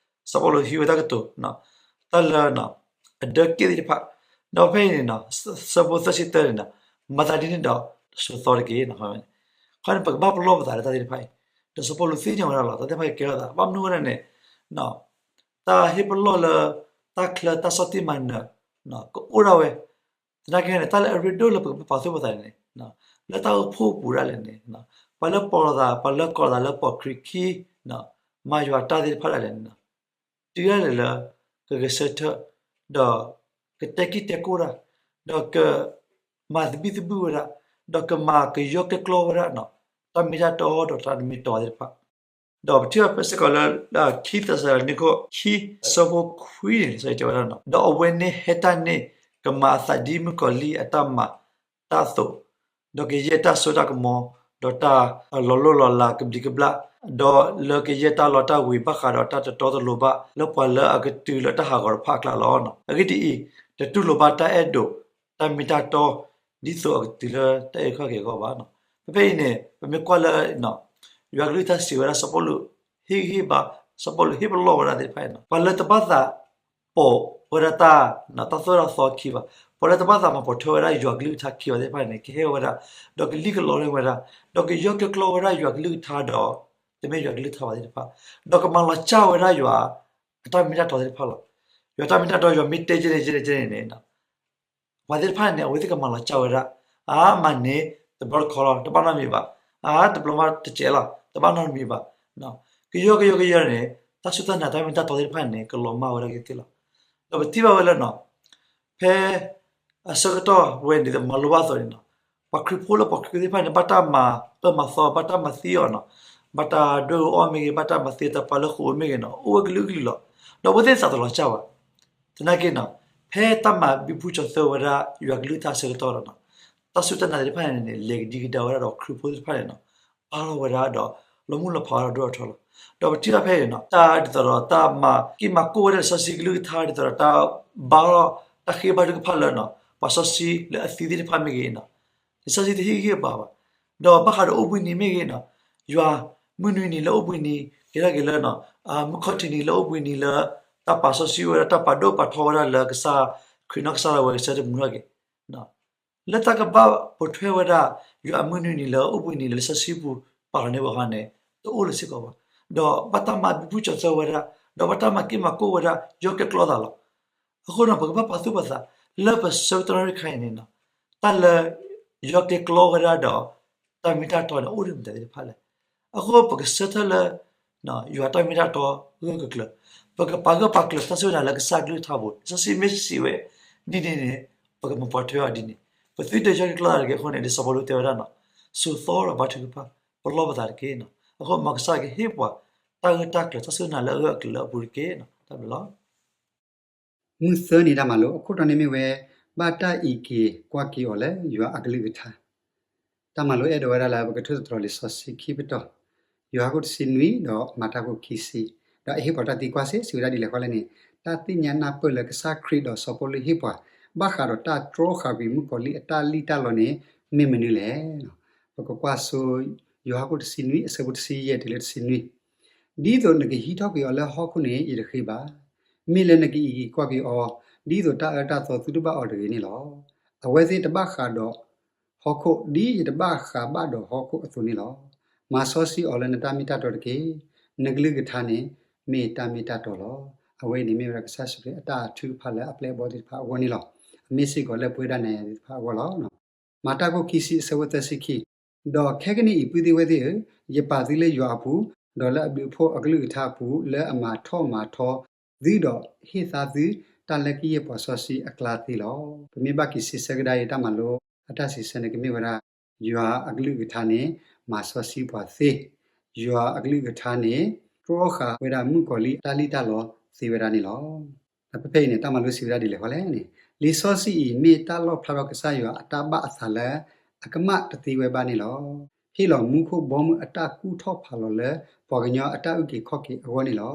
စီၤပီလူးဟံးဝဲတၢ်ကတိၤ, တၢ်လၢ အဒၢက့ၣ်သ့ၣ်တဖၣ်, ဒီးဖဲအံၤန့ၣ် ဆၢဖိသၢဆံတၢန့ၣ်, မၤသးဒ်န့ၣ်ဒီး တဆိးသီတက့ၢ်. ခီန့ၣ် ပကဘၣ်ပလီၢ်ပသးလၢတၢ်သ့ၣ်တဖၣ်အံၤ, ဒီးစီၤပီလူးသ့ၣ်ညါဝဲဒၣ်လီၤ တၢ်သ့ၣ်တဖၣ်ကကဲထီၣ်သး ဘၣ်မနုၤဝဲဒၣ်န့ၣ် တၢ်ဟ့ၣ်ပလီၢ်လၢ တၢ်ချၢတၢ်ဆီၣ်တံၢ်မၤနၢၤ ကအိၣ်ဒၣ်ဝဲ, သနာ်က့န့ၣ် တၢ်လၢအရ့ဒိၣ်လၢပကပာ်သူၣ်ပာ်သးန့ၣ် လၢတၢ်အိၣ်ဖှိၣ်ပူၤဒၣ်လဲာ်န့ၣ်, ပှၤလၢပီၢ်လိာ်သး ပှၤလၢကိးလိာ်သးလၢပှၤခရံာ်ခံ မၤယွၤတၢ်သ့ၣ်တဖၣ်ဒၣ်လဲာ်န့ၣ် တုၤဒၣ်လဲာ်လၢ ကဂဲၤဆၢထၢၣ်, ဒီးကတဲက့ၢ်တဲကိၢ်တၢ်, ဒီးကမၤသဘံၣ်သဘုၣ်ဝဲဒၣ်, ဒီးကမၤကယီကဲကျီဝဲဒၣ် တၢ်မ့ၢ်တၢ်တီဒီးတၢ်တမ့ၢ်တီသ့ၣ်တဖၣ်, ဒီးပထံၣ်ဘၣ်ဖဲစ့ၢ်ကီးလၢ ခံသ့းစၤလနံခိၣ်ခံ အဆၢဖိခွံန့ၣ် တဲဝဲဒၣ်, ဒီးအဝဲန့ၣ်ဟဲတၢ်န့ၣ် ကမၤအသးဒ်မုၣ်ကီၤလံၢ်အတၢ်မၤတၢ်အသိး, ဒီးကယဲၢ်တၢ်စိတၢ်ကမီၤ, ဒီးတၢ်လီၤလိၢ်လီၤလးကဘျံးကဘျၣ်, ဒီးလၢကယဲၢ်တၢ်လီတၢ်ဝ့ၤဘၣ်ဃးဒီးတၢ်တတီတလိၤဘၣ် လၢပှၤလၢအကတုၤလၢတၢ်ဟးဂီၤတဖၣ်အကျါလီၤ. အဂ့ၢ်ဒ်အံၤ, တတူၢ်လိာ်ဘၣ်တၢ်အဲၣ်ဒိး တၢ်မ့ၢ်တၢ်တီ ဒ်သိးအကတုၤလၢတၢ်အုၣ်ခီၣ်က့ၤအဂီၢ်ဘၣ်. ဖဲဖဲအံၤန့ၣ် ပမ့ၢ်ကွၢ်လၢ ယွၤကလုၢ်ကထါစံးဝဲဒၣ် စီၤပီလူးဟ့ၣ်ဂံၢ်ဟ့ၣ်ဘါ, စီၤပီလူးဟ့ၣ်ပလီၢ်ဝဲဒၣ်သ့ၣ်တဖၣ်အံၤန့ၣ် ပှၤလၢတဘၣ်သးပိာ်ဝဲဒၣ်တၢ် တၢ်သိၣ်တၢ်သီခံဘၣ်, ပှၤလၢတဘၣ်သးမၤပိာ်ထွဲဝဲဒၣ်ယွၤကလုၢ်ကထါခံဘၣ်သ့ၣ်တဖၣ်န့ၣ် ကဟဲဝဲဒၣ်, ဒီးကလံၣ်ကလီဝဲဒၣ်, ဒီးကယီကဲကျီဝဲဒၣ်ယွၤကလုၢ်ကထါဒီး တမ့ၢ်ယွၤကလုၢ်ကထါဘၣ်သ့ၣ်တဖၣ်, ဒီးကမၤလီၤစၢ်ဝဲဒၣ်ယွၤ အတၢ်မ့ၢ်တၢ်တီသ့ၣ်တဖၣ်လီၤ. ယွၤတၢ်မ့ၢ်တၢ်တီ ယွၤမ့ၢ်တဲကဲန့ၣ်ကဲန့ၣ်ကဲန့ၣ်န့ၣ် ပှၤသ့ၣ်တဖၣ်န့ၣ် အဝဲသ့ၣ်ကမၤလီၤစၢ်ဝဲဒၣ်, အါမးန့ၣ် တဘျီတခီလီၤ တဘၣ်နီတမံၤဘၣ်, အါတဘျီမးတစဲးလီၤ တဘၣ်နီတမံၤဘၣ်, ကယီကယီကယီန့ၣ် တၢ်စူၢ်တၢ်နာ်တၢ်မ့ၢ်တၢ်တီသ့ၣ်တဖၣ်န့ၣ် ကလီၤမၢ်ဝဲဒၣ်ကသ့လီၤ. ဒီးပထံၣ်ဘၣ်ဝဲလၢ ဖဲ အဆၢကတီၢ်ဝဲန့ၣ်မၤလိဘၣ်အသိးန့ၣ်နီၤ, ပှၤခရံာ်ဖိလၢပှၤခရံာ်ဖိသ့ၣ်တဖၣ်န့ၣ် ဘၣ်တၢ်မၤအၢမၤသီ ဘၣ်တၢ်မၤသံအီၤနီၤ, ဘၣ်တၢ်ဒွဲၣ်အီၤမ့ၢ်ဂ့ၤ ဘၣ်တၢ်မၤသံတၢ်ပာ်လၢဃိာ်မ့ၢ်ဂ့ၤနီၤ အိၣ်ဝဲကလုာ်ကလုာ်လီၤ. ဒီးအဝဲသ့ၣ်သးတလီၤစၢ်ဘၣ်. သနာ်က့နီၤ, ဖဲတၢ်မၤဘံဘူကၠီၤသၢဝဲဒၣ် ယွၤကလုၢ်ကထါအဆၢကတီၢ်ဒီးနီၤ, တၢ်စူၢ်တၢ်နာ်သ့ၣ်တဖၣ်န့ၣ်န့ၣ် လဲၤကဒံကဒါဝဲဒၣ်ဒီးခရံာ်ဖိသ့ၣ်တဖၣ်န့ၣ်နီၤ, ပာ်လီၤဝဲဒၣ်ဒီး လီၤမုၢ်လီၤဖးဝဲဒၣ်ဒိၣ်ထီၣ်လီၤ. ဒီးပထံၣ်ဘၣ်ဖဲအံၤနီၤ, တၢ်ဒ်သိးဒီးတၢ်မၤက့ၢ်မၤကိၢ်ဝဲဒၣ်လံာ်စီဆှံကလုၢ်ကထါ ဒ်သိးဒီးတၢ်ဘါထီၣ် တၢ်ဃ့ဘါထုကဖၣ်လၢနီၤ, ပှၤစီဆှံလၢအသံသ့ၣ်တဖၣ်မ့ၢ်ဂ့ၤနီၤ, လံာ်စီဆှံတဟ့ၣ်ဂံၢ်ဟ့ၣ်ဘါဘၣ်. ဒီးဘၣ်ဃးဒီးအိၣ်ဘှံးနံၤမ့ၢ်ဂ့ၤနီၤ, ယွၤမုၢ်နွံနံၤလၢအိၣ်ဘှံးနံၤ ကဲထီၣ်က့ၤလၢ မုၢ်ခီၣ်ထံးနံၤလၢအိၣ်ဘှံးနံၤလၢ တၢ်ပာ်စီဆှံဝဲဒၣ် တၢ်ပာ်ဒိၣ်ပာ်ထီဝဲဒၣ်လၢကစၢ်ခရံာ်နီၢ်ကစၢ်ဒၣ်ဝဲကဆၢတမုာ်ထီၣ်က့ၤ လၢတၢ်ကဘၣ်ပိာ်ထွဲဝဲဒၣ် ယွၤအမုၢ်နွံနံၤလၢအိၣ်ဘှံးနံၤလၢလံာ်စီဆှံပူၤပာ်လီၤန့ၢ်ပှၤအခါန့ၣ် တအိၣ်လၢၤစ့ၢ်ကီးဘၣ်. ဒီးဘၣ်တၢ်မၤဘံဘူကၠီၤသၢဝဲဒၣ်, ဒီးဘၣ်တၢ်မၤက့ၢ်မၤကိၢ်ဝဲဒၣ် ယီၢ်ကျဲၤကျီသးလီၤ. အဃိနီၤ ပကဘၣ်ပာ်သူၣ်ပာ်သး လၢပဆၢကတီၢ်နၣ်ရံၣ်ခါအံၤန့ၣ်နီၤ, တၢ်လၢ ယီၢ်ကျဲၤကျီဝဲဒၣ်ဒီး တၢ်မ့ၢ်တၢ်တီန့ၣ် အိၣ်ဒံးမတၤသ့ၣ်တဖၣ်လဲၣ်. အဃိပကဆၢထၢၣ်လၢ ယွၤတၢ်မ့ၢ်တၢ်တီဂၢၢ်ကျၢၤကျၢၤ, ပကပာ်ဂၢၢ်ပာ်ကျၢၤတၢ်စူၢ်တၢ်နာ်လၢကစၢ်ကလုၢ်ကထါပူၤ, လံာ်စီဆှံမ့ၢ်စံးဝဲဒ်န့ၣ်န့ၣ် ပကမၤပိာ်ထွဲအီၤဒ်န့ၣ်, ပသုတယီၢ်ကျဲၤကျီသးတဂ့ၤအဃိန့ၣ် ဒ်စီၤပီလူးတဲဝဲဒၣ်နီၤ, စိာ်သီဒီးဘါထုကဖၣ် ပလီၢ်ပသးတက့ၢ်နီၤ. အဃိမ်ကစၢ်ကဟ့ၣ်ပှၤ တၢ်ဂၢၢ်တၢ်ကျၢၤ တၢ်စူၢ်နာ်လၢအဂၢၢ်အကျၢၤလၢအပူၤတက့ၢ်နီၤ. တၢ်ဘျုးလီၤ. မုၢ်သၢနံၤတၢ်မၤလိ အခိၣ်တီန့ၣ်မ့ၢ်ဝဲ ဘၣ်တၢ်အံးက့ၤကွၢ်က့ၤအီၤလၢယွၤအကလုၢ်ကထါ. တၢ်မၤလိအဲၣ်ဒိးဝဲဒၣ်လၢပကထိၣ်သတြီၤလံာ်စီဆှံခံပတီၢ်, ယိၤဟၣ်ခိၣ်တဆံနွံဒီးမၤတၢ်ခိၣ်ခံဆံ, ဒီးအဟ့ၣ်ပှၤတၢ်သံကွၢ်စ့ၢ် စံးဝဲဒၣ်ဒ်လဲၣ်ဃီလဲၣ်န့ၣ်, တၢ်သ့ၣ်ညါနၢ်ပၢၢ်လၢကစၢ်ခရံာ်ဒီးစီၤပီလူးဟ့ၣ်ပှၤ ဘၣ်ဃးဒီးတၢ်တြီဃာ်ကွံာ်မုၣ်ကီၤလံၢ်အတၢ်လံၣ်တၢ်လီန့ၣ် မ့ၢ်မနုၤလဲၣ်. ပကကွၢ်ဆိ ယိၤဟၣ်ခိၣ်တဆံနွံ အဆၢဖိတဆံယဲၢ်တုၤလၢတဆံနွံ, ဒ်သိးနကဟံးထီၣ်ကွံာ်အီၤလၢဟီၣ်ခိၣ်န့ၣ် ယတဃ့ဘၣ်. မ့ၢ်လၢနကအံးက့ၤကွၢ်က့ၤအီၤ ဒ်သိးတၢ်အၢတၢ်သီသုတဘၣ်အီၤတဂ့ၤန့ၣ်လီၤ. အဝဲသ့ၣ်တဘၣ်ဃးဒီးဟီၣ်ခိၣ် ဒ်ယတဘၣ်ဃးဘၣ်ဒီးဟီၣ်ခိၣ်အသိးန့ၣ်လီၤ. မၤစီဆှံအီၤလၢနတၢ်မ့ၢ်တၢ်တီတက့ၢ်. နကလုၢ်ကထါန့ၣ် မ့ၢ်တၢ်မ့ၢ်တၢ်တီလီၤ. အဝဲအံၤန့ၣ်မ့ၢ်ဝဲဒၣ်ကစၢ်ယ့ၣ်ၡူးခရံာ်အတၢ်ထုကဖၣ်လၢအပျဲၢ်အဘီၣ်သ့ၣ်တဖၣ်အဂီၢ်န့ၣ်လီၤ. အမ့ၢ်စ့ၢ်ကီးလၢပဝဲဒၣ်နၤယၤသ့ၣ်တဖၣ်အဂီၢ်လီၤ. မၤတၢ်ခိၣ်ခံဆံအဆၢဖိသၢဆံခံ, ဒီးခဲကနံၣ်အံၤ ပုၢ်သ့ၣ်ဝဲၢ်သ့ၣ်ဧၢ, ယပာ်သုလၢယွၤအပူၤ, ဒီးလၢအဘျုးအဖှိၣ်အကလုၢ်ကထါအပူၤ, လၢအမၤထီၣ်မၤထီသုဒီးဟ့ၣ်သါသု တၢ်လၢကယဲၢ်ပှၤစီဆှံအကျါသ့လီၤ. ပမ့ၢ်ဘၣ်က့ၤစံးဆၢကဒါအံၤ တၢ်မၤလိအတၢ်စံးဆၢန့ၣ် ကမ့ၢ်ဝဲဒၣ် ယွၤအကလုၢ်ကထါန့ၣ် မၤစီဆှံပှၤသ့, ယွၤအကလုၢ်ကထါန့ၣ် တြီဃာ်ဝဲဒၣ်မုၣ်ကီၤလံၢ်အတၢ်လံၣ်တၢ်လီသ့ဝဲဒၣ်န့ၣ်လီၤ. ဒီးဖဲဖဲအံၤန့ၣ် တၢ်မၤလိစံးဝဲဒၣ်ဒ်လဲၣ်ဃီလဲၣ်န့ၣ်, လံာ်စီဆှံအံၤ မ့ၢ်တၢ်လီၣ်ဖျါထီၣ်ကစၢ်ယွၤအတၢ်ဘၣ်အသးလၢ အကမၣ်တသ့ဝဲဘၣ်န့ၣ်လီၤ. ဟ့ၣ်လီၤမူခိၣ်ဘီမုၢ်အတၢ်ကူၣ်ထီၣ်ဖးလီၤလၢ ပှၤကညီအတၢ်အုၣ်က့ၤခီၣ်က့ၤအဂီၢ်န့ၣ်လီၤ.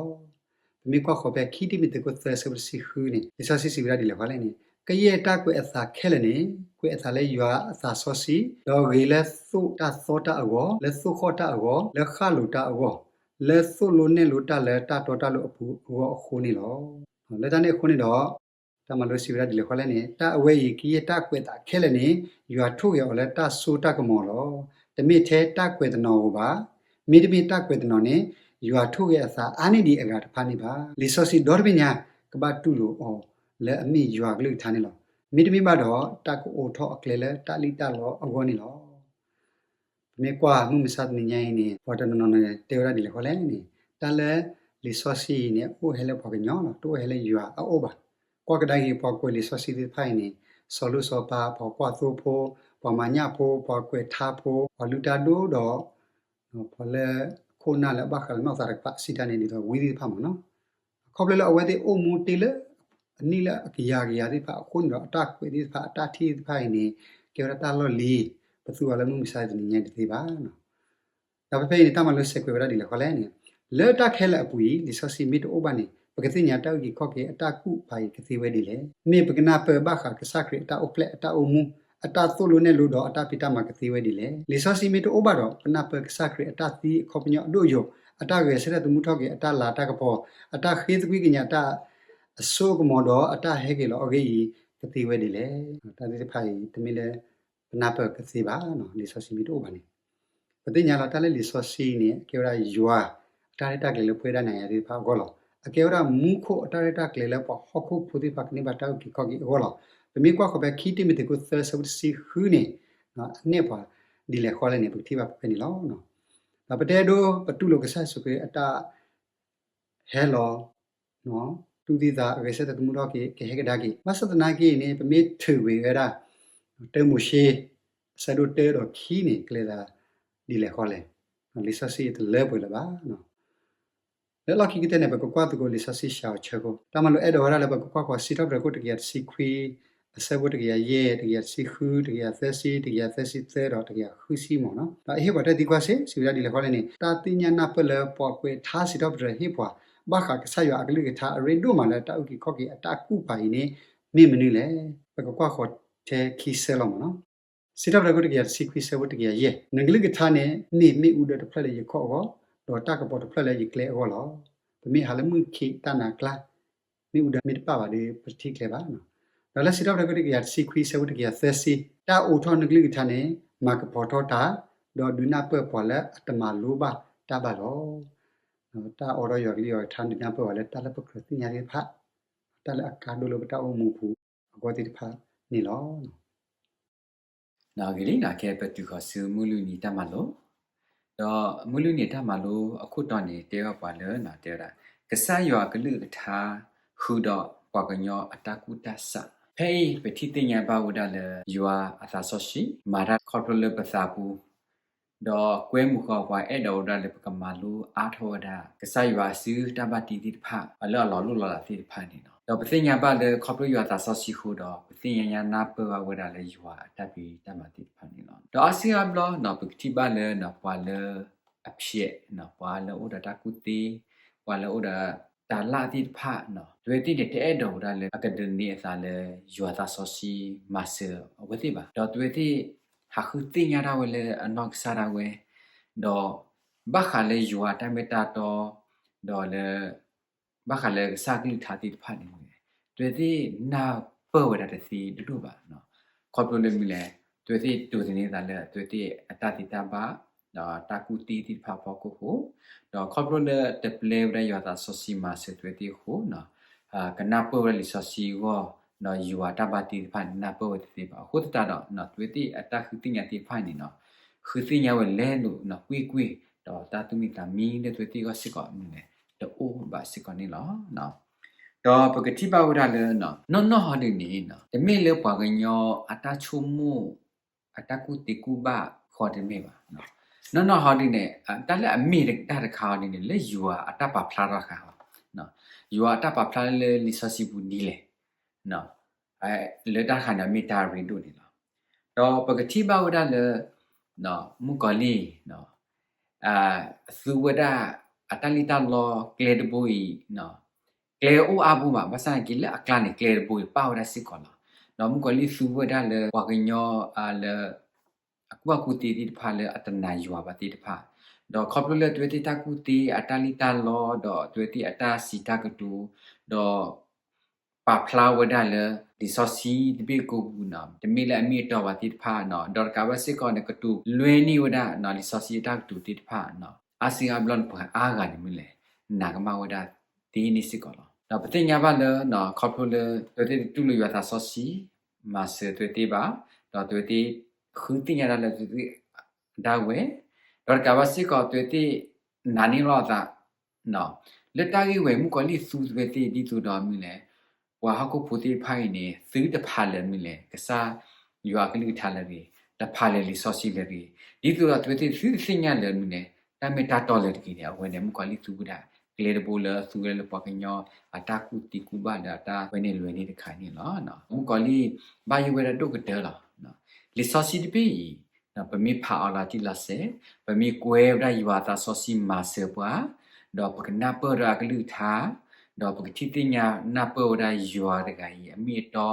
ပမ့ၢ်ကွၢ်ဃီၤဖဲခံတံၤမသ့းခိၣ်သၢဆၢဖိတဆံဃုန့ၣ် လံာ်စီဆှံစံးဝဲဒၣ်ဒ်လဲၣ်ဃီလဲၣ်န့ၣ်, ကယဲၢ်တၢ်ကွဲးအသးခဲလၢာ်န့ၣ် ကွဲးအသးလၢယွၤအသးစီဆှံ, ဒီးဂ့ၤလၢသိၣ်တၢ်သီတၢ်အဂီၢ်, လၢသိၣ်ဃီၣ်တၢ်အဂီၢ်, လၢဃၣ်လိၤတၢ်အဂီၢ်, လၢသိၣ်လိနဲၣ်လိတၢ်လၢတၢ်တီတၢ်လိၤအပူၤအဂီၢ်အဃိန့ၣ်လီၤ. လၢတၢ်န့ၣ်အဃိန့ၣ်ဒီး တၢ်မၤလိစံးဝဲဒၣ်ဒ်လဲၣ်ဃီလဲၣ်န့ၣ်, တၢ်အဝဲအံၤ ကယဲၢ်တၢ်ကွဲးအသးခဲလၢာ်န့ၣ် ယွၤထိၣ်ဂဲၤအီၤလၢတၢ်စိတၢ်ကမီၤလီၤ. တမ့ၢ်ထဲတၢ်ကွဲးတနီၤဧိၤဘၣ်. မ့တမ့ၢ်တၢ်ကွဲးတနီၤန့ၣ် ယွၤထိၣ်ဂဲၤအသးအါန့ၢ်ဒံးအဂၤတဖၣ်န့ၣ်ဘၣ်. လံာ်စီဆှံဒီတဘ့ၣ်ညါ ကဘၣ်တူၢ်လိာ်အီၤလၢအမ့ၢ်ယွၤကလုၢ်ကထါန့ၣ်လီၤ. မ့တမ့ၢ်ဘၣ်ဒီး တၢ်ကအိးထီၣ်အကျဲလၢတၢ်လံၣ်တၢ်လီအဂီၢ်န့ၣ်လီၤ. ပမ့ၢ်ကွၢ်မုၢ်မဆါတနံၤညါအံၤန့ၣ် ပှၤတနီၤနီၤန့ၣ် တဲဝဲဒၣ်ဒ်လဲၣ်ဃီလဲၣ်န့ၣ်, တၢ်လၢလံာ်စီဆှံအံၤန့ၣ် အအိၣ်ဟဲလၢပှၤကညီလီၤ, တအိၣ်ဟဲလၢယွၤအအိၣ်ဘၣ်. ကွၢ်ကဒါက့ၤပှၤကွဲးလံာ်စီဆှံသ့ၣ်တဖၣ်အံၤန့ၣ်, စီၤလိၣ်စီၤပၤ, ပှၤကွၢ်သိဖိ, ပှၤမၤညၣ်ဖိ, ပှၤကွဲးထါဖိ, ပှၤလုၢ်တၢ်ဒိၣ်ဒီး ပှၤလၢခိၣ်နၢ်လၢအဘၣ်ဃးလၢနီၢ်သးတကပၤစံးတၢ်န့ၣ် ဒ်သိးဝံသ့ၣ်တဖၣ်မ့ၢ်နီၤ, ခီဖျိလၢအဝဲသ့ၣ်အိၣ်မူတ့ၢ်လၢ အနံၣ်လၢအကယၤကယၤသ့ၣ်တဖၣ်အဃိန့ၣ်ဒီး အတၢ်ကွဲးသ့ၣ်တဖၣ် အတၢ်ထံၣ်သ့ၣ်တဖၣ်အံၤန့ၣ် ကဲဝဲဒၣ်တၢ်လီၢ်လံၤ ပသူအီၤလၢမုၢ်မဆါတနံၤညါတသ့ဘၣ်. ဒီးဖဲဖဲအံၤန့ၣ် တၢ်မၤလိစဲးကွဲးဝဲဒၣ်ဒ်လဲၣ်ဃီလဲၣ်န့ၣ်, လၢတၢ်ခဲလၢာ်အပူၤအံၤ လံာ်စီဆှံမ့ၢ်တအိၣ်ဘၣ်န့ၣ် ပကသ့ၣ်ညါတၢ်အုၣ်က့ၤခီၣ်က့ၤအတၢ်ကူၣ်ဘၣ်အံၤကသ့ဝဲဒ်လဲၣ်. မ့ၢ်ပကနၢ်ပၢၢ်ဘၣ်ဃးကစၢ်ခရံာ်အတၢ်အိၣ်ဖျဲၣ်အတၢ်အိၣ်မူ အတၢ်သိၣ်လိနဲၣ်လိဒီးအတၢ်ဖံးတၢ်မၤကသ့ဝဲဒ်လဲၣ်. လံာ်စီဆှံမ့ၢ်တအိၣ်ဘၣ်ဒီး ပနၢ်ပၢၢ်ကစၢ်ခရံာ်အတၢ်သံအခီပညီအဒိၣ်အယိာ်, အတၢ်ဂဲၤဆၢထၢၣ်သမူထီၣ်က့ၤအတၢ်လၤတၢ်ကပီၤ, အတၢ်ဃ့သကွံၢ်ကညးတၢ်အစိအကမီၤဒီးအတၢ်ဟဲက့ၤလီၤအဂ့ၢ်အံၤ ကသ့ဝဲဒ်လဲၣ်. တၢ်သ့ၣ်တဖၣ်အံၤ တမ့ၢ်လၢ ပနၢ်ပၢၢ်ကသ့ဘၣ်, လံာ်စီဆှံမ့ၢ်တအိၣ်ဘၣ်န့ၣ်. ပသ့ၣ်ညါလီၤတၢ်လၢလံာ်စီဆှံန့ၣ် အကဲဝဲဒၣ်ယွၤအတၢ်ရဲၣ်တၢ်ကျဲၤလၢပဝဲဒၣ်နၤယၤသ့ၣ်တဖၣ်အဂီၢ်လီၤ. အကဲဝဲဒၣ်မူခိၣ်အတၢ်ရဲၣ်တၢ်ကျဲၤလၢပှၤဟီၣ်ခိၣ်ဖိသ့ၣ်တဖၣ်ကန့ၢ်ဘၣ်တၢ်အုၣ်က့ၤခီၣ်က့ၤအဂီၢ်လီၤ. ပမ့ၢ်ကွၢ်ဃီၤဖဲခံတံၤမသ့းခိၣ်သၢဆၢဖိတဆံဃုန့ၣ် အနဲၣ်ပှၤဒ်လဲၣ်ဃီလဲၣ်န့ၣ် ပကထံၣ်ဘၣ်ဖဲန့ၣ်လီၤ. ဒီးပတဲဒိ ပတူၢ်လိာ်ကစၢ်ယ့ၣ်ၡူးခရံာ်အတၢ် ဟဲလီၤ တူၢ်သံသး အဂဲၤဆၢထၢၣ်သမူထီၣ်က့ၤ ကဟဲကဒါက့ၤ. ဘၣ်ဆၣ်သနာ်က့န့ၣ် ပမ့ၢ်ထုးကွံာ်ဝဲဒၣ် တၢမိၤၡ့ အဆၢဒိၣ်တၢဒီးခံန့ၣ် ကျဲၤသးဒ်လဲၣ်ဃီလဲၣ်. လံာ်စီဆှံတလၢပှဲၤလၢၤဘၣ်. လၢလီၢ်ခံကတၢၢ်န့ၣ် ပကကွၢ်သကိးလံာ်စီဆှံဆှၢအီၤဆၢဖိ. တၢ်မၤလိာ်အဲၣ်ဒိးဝဲဒၣ်လၢပကကွၢ်ဃီၤစံးထီၣ်ပတြၢၤခိၣ်တကယၤတဆံခွံ အဆၢဖိတကယၤယဲၢ်, တကယၤတဆံဃု, တကယၤသၢဆံ, တကယၤသၢဆံသၢဒီးတကယၤဃုဆံမ့ၢ်နီၤ. ဒီးအဟ့ၣ်ပှၤတၢ်သံကွၢ်စ့ၢ် စံးဝဲဒၣ်ဒ်လဲၣ်ဃီလဲၣ်န့ၣ် တၢ်သ့ၣ်ညါနၢ်ပၢၢ်လၢပှၤကွဲးထါစံးထီၣ်ပတြၢၤဟ့ၣ်ပှၤ ဘၣ်ဃးကစၢ်ယွၤအကလုၢ်ကထါအရ့ဒိၣ်မးလၢတၢ်အုၣ်က့ၤခီၣ်က့ၤအတၢ်ကူၣ်ပာ်အံၤန့ၣ် မ့ၢ်မနုၤလဲၣ်. ပကကွၢ်ဃီၤထဲခံဆၢလီၤမ့ၢ်နီၤ. စံးထီၣ်ပတြၢၤခိၣ်တကယၤတဆံခွံဆၢဖိတကယၤယဲၢ်, နကလုၢ်ကထါန့ၣ် မ့ၢ်မ့ၣ်အူဒၢတဖျၢၣ်လၢယခီၣ်အဂီၢ်, ဒီးတၢ်ကပီၤတဖျၢၣ်လၢယကျဲအဂီၢ်လီၤ. ပမ့ၢ်ဟးလၢမုၢ်ခံးတၢ်နါကျါ မ့ၣ်အူဒၢမ့ၢ်တပၣ်ဘၣ်ဒီး ပတထံၣ်ကျဲဘၣ်. ဒီးလၢစံးထီၣ်ပတြၢၤခိၣ်တကယၤတဆံခွံဆၢဖိတကယၤသၢဆံ, တၢ်အိးထီၣ်နကလုၢ်ကထါန့ၣ် မၤကပီၤထီၣ်တၢ်, ဒီးဒုးနၢ်ပၢၢ်ပှၤလၢအတမၤလိဘၣ်တၢ်ဘၣ်လီၤ. တၢ်အိးထီၣ်ယွၤကလုၢ်ယွၤကထါဒုးနၢ်ပၢၢ်ပှၤလၢတၢ်လၢပကြၢးသ့ၣ်ညါသ့ၣ်တဖၣ်, တၢ်လၢအကါဒိၣ်လၢပတၢ်အိၣ်မူပူၤအဂီၢ်သ့ၣ်တဖၣ်န့ၣ်လီၤ. ဂ့ၤလံနီၤ, ခဲအံၤပတုၤဃီၤဆူမုၢ်လွံၢ်နံၤတၢ်မၤလိ, ဒီးမုၢ်လွံၢ်နံၤတၢ်မၤလိအခိၣ်တီန့ၣ် တဲဘၣ်ပှၤလၢ တဲဝဲဒၣ် ကစၢ်ယွၤအကလုၢ်ကထါ ဃုာ်ဒီးပှၤကညီအတၢ်ကူၣ်တၢ်ဆး. ဖဲအံၤပထံၣ်သ့ၣ်ညါဘၣ်ဝဲဒၣ်လၢ ယွၤအသးစီဆှံ မၤတၢ်ခီဖျိလၢပသးပူၤ ဒီးကွဲမုာ်ဃီၤပှၤအဲၣ်ဒိးဝဲဒၣ်လၢပကမၤလိအါထီၣ်ဝဲဒၣ် ကစၢ်ယွၤအစုတၢ်ဘၣ်တ့သ့ၣ်တဖၣ် လၢအလီၤလိၢ်လီၤလးသ့ၣ်တဖၣ်န့ၣ်လီၤ. ဒီးပသ့ၣ်ညါဘၣ်လၢခီဖျိယွၤအသးစီဆှံအဃိဒီး ပသ့ၣ်ညါညါနၢ်ပၢၢ်ဘၣ်ဝဲဒၣ်လၢယွၤအတၢ်ဖံးတၢ်မၤသ့ၣ်တဖၣ်န့ၣ်လီၤ. ဒီးအါစုအါဘျီနီၤ ပကထံၣ်ဘၣ်လၢ ပှၤလၢအဖျဲး ပှၤလၢအိၣ်ဒီးတၢ်ကူၣ်သ့ ပှၤလၢအိၣ်ဒီးတၢ်လၢ်သ့ၣ်တဖၣ်နီၤ အဝဲသ့ၣ်န့ၣ် တအဲၣ်ဒိးဝဲဒၣ်လၢအကဒုးန့ၢ်အသးလၢယွၤအသးစီဆှံမၤစၢၤအဝဲသ့ၣ်ဘၣ်. ဒီးအဝဲသ့ၣ်ဟးဃုသ့ၣ်ညါဒၣ်ဝဲလၢအနီၢ်ကစၢ်ဒၣ်ဝဲ, ဒီးဘၣ်ဃးလၢယွၤအတၢ်မ့ၢ်တၢ်တီ, ဒီးလၢ ဘၣ်ဃးလၢကစၢ်ကလုၢ်ကထါသ့ၣ်တဖၣ်န့ၣ် အဝဲသ့ၣ်နၢ်ပၢၢ်ဝဲဒၣ်တသ့ဒိၣ်ဒိၣ်ဘၣ်. ခီဖျိလၢမနုၤလဲၣ်, အဝဲသ့ၣ်ဒိးသန့ၤသးလၢအဝဲသ့ၣ်အတၢ်သ့တၢ်ဘၣ် ဒီးတၢ်ကူၣ်သ့သ့ၣ်တဖၣ်အဖီခိၣ်အဃိ, ဒီးခီဖျိလၢတပျဲဝဲဒၣ်ယွၤအသးစီဆှံမၤစၢၤအဝဲသ့ၣ်အဃိ, ကနၢ်ပၢၢ်ဝဲဒၣ်လံာ်စီဆှံအဂီၢ်, ဒီးယွၤအတၢ်ဘၣ်တ့သ့ၣ်တဖၣ်န့ၣ် နၢ်ပၢၢ်ဝဲတသ့ဘၣ်. အဃိသတးဒီး အဝဲသ့ၣ်အတၢ်ဃုသ့ၣ်ညါသ့ၣ်တဖၣ်န့ၣ်နီၤ, ဃုသ့ၣ်ညါဝဲလဲၤလိာ်ကွ့ၢ်ကွ့ၢ်, ဒီးတၢ်သူၣ်မံသးမံလၢအဝဲသ့ၣ်အဂီၢ်စ့ၢ်ကီးန့ၣ် တအိၣ်ဘၣ်စ့ၢ်ကီးန့ၣ်လီၤ. ဒီးပကထံၣ်ဘၣ်ဝဲဒၣ်လၢ နီၢ်နီၢ်ဟီဒုန့ၣ် တမ့ၢ်လၢပှၤကညီအတၢ်ဆိကမိၣ် အတၢ်ကူၣ်သ့ကူၣ်ဘၣ်ဃီတမ့ၢ်ဘၣ်. နီၢ်နီၢ်ဟီဒုန့ၣ် တၢ်လၢအမ့ၢ်တၢ်တခါဟီဒုန့ၣ် လၢယွၤအတၢ်ပာ်ဖျါထီၣ်တခါ, ယွၤအတၢ်ပာ်ဖျါလၢလံာ်စီဆှံပူၤဒ်လဲၣ် လၢတၢ်တခါန့ၣ် မ့ၢ်တၢ်ရ့ဒိၣ်န့ၣ်လီၤ. ဒီးပကထံၣ်ဘၣ်ဝဲဒၣ်လၢ မုၣ်ကီၤလံၢ် သူဝဲဒၣ်အတၢ်လံၣ်တၢ်လီကျဲတဘိအံၤ, ကျဲအိၣ်အါဘိဘၣ်, ဘၣ်ဆၣ်သနာ်က့လၢအကျါန့ၣ် ကျဲတဘိအံၤပာ်ဝဲဒၣ်စ့ၢ်ကီးလီၤ. ဒီးမုၣ်ကီၤလံၢ်သူဝဲဒၣ်လၢပှၤကညီလၢ အကူၣ်ဘၣ်ကူၣ်သ့သ့ၣ်တဖၣ်လၢအတနာ်ယွၤဘၣ်သ့ၣ်တဖၣ်, ဒီးခီဖျိလၢအဝဲသ့ၣ်တၢ်ကူၣ်သ့ အတၢ်လံၣ်တၢ်လီ ဒီးအဝဲသ့ၣ်အတၢ်စံးတၢ်ကတိၤ, ဒီး ပာ်ဖျါဝဲဒၣ်လၢ လံာ်စီဆှံတဘ့ၣ်ကိးပူၤနီၤ တမ့ၢ်လၢအမ့ၢ်အတီဘၣ်သ့ၣ်တဖၣ်နီၤ ဒီးတကးဘၣ်စ့ၢ်ကီးန့ၣ် ကတိၤလွဲန့ၢ်ဝဲဒၣ်လံာ်စီဆှံအတၢ်ကတိၤသ့ၣ်တဖၣ်နီၤ အါစုအါဘျီန့ၣ် ပှၤအါဂၤန့ၣ်မ့ၢ်လဲၣ် နာ်ကမၣ်ဝဲဒၣ်သ့န့ၣ်စ့ၢ်ကီးလီၤ. ဒီးပသ့ၣ်ညါဘၣ်လၢ ခီဖျိလၢ အဝဲသ့ၣ်တတူၢ်လိာ်ယွၤသးစီဆှံ မၤစၢၤအဝဲသ့ၣ်ဘၣ်, ဒီးအဝဲသ့ၣ်ဃုသ့ၣ်ညါဒၣ်လၢအဝဲသ့ၣ်ဒၣ်ဝဲ, ဒီးတကးဘၣ်စ့ၢ်ကီး အဝဲသ့ၣ်နာ်န့ၢ်လီၤအသး လၢတၢ်ဂ့ၢ်ဝဲမုၣ်ကီၤလံၢ်သူအဝဲသ့ၣ်ဒ်သိးဒီးမနုၤလဲၣ်, ပှၤဟီၣ်ခိၣ်ဖိသ့ၣ်တဖၣ်အံၤန့ၣ် သုတဖးလၢာ်မနုၤလဲၣ် ကစၢ်ယွၤအကလုၢ်ကထါလၢအဂ့ၤ, တဖးလၢာ်လံာ်စီဆှံလၢအဂ့ၤ, ဒ်သိးဒီးအဝဲသ့ၣ်သုတသ့ၣ်ညါလၢာ်မနုၤလဲၣ် တၢ်မ့ၢ်တၢ်တီလၢာ်တဂ့ၤန့ၣ် အဝဲန့ၣ် မုၣ်ကီၤလံၢ်သူဝဲဒၣ် ကျဲတဘိလၢအသူဝဲဒၣ်လၢပှၤကညီအတၢ်ကူၣ်သ့ကူၣ်ဘၣ်ဒီးအတၢ်ကွဲန့ၢ်လွဲန့ၢ်တခါန့ၣ်လီၤ. မုၣ်ကီၤလံၢ်ဘၣ်ယိၣ်ဝဲဒၣ်ဒိၣ်ကတၢၢ်လီၤ. လံာ်စီဆှံတဘ့ၣ်အံၤ ပမ့ၢ်ဖးအီၤလီၤတံၢ်လီၤဆဲး, ပမ့ၢ်ကွဲဝဲဒၣ်ယွၤအသးစီဆှံမၤစၢၤပှၤ, ဒီးပကနၢ်ပၢၢ်ဒီးအကလုၢ်ကထါ, ဒီးပကထံၣ်သ့ၣ်ညါနၢ်ပၢၢ်ဝဲဒၣ်ယွၤတဂၤအံၤအမ့ၢ်အတီ,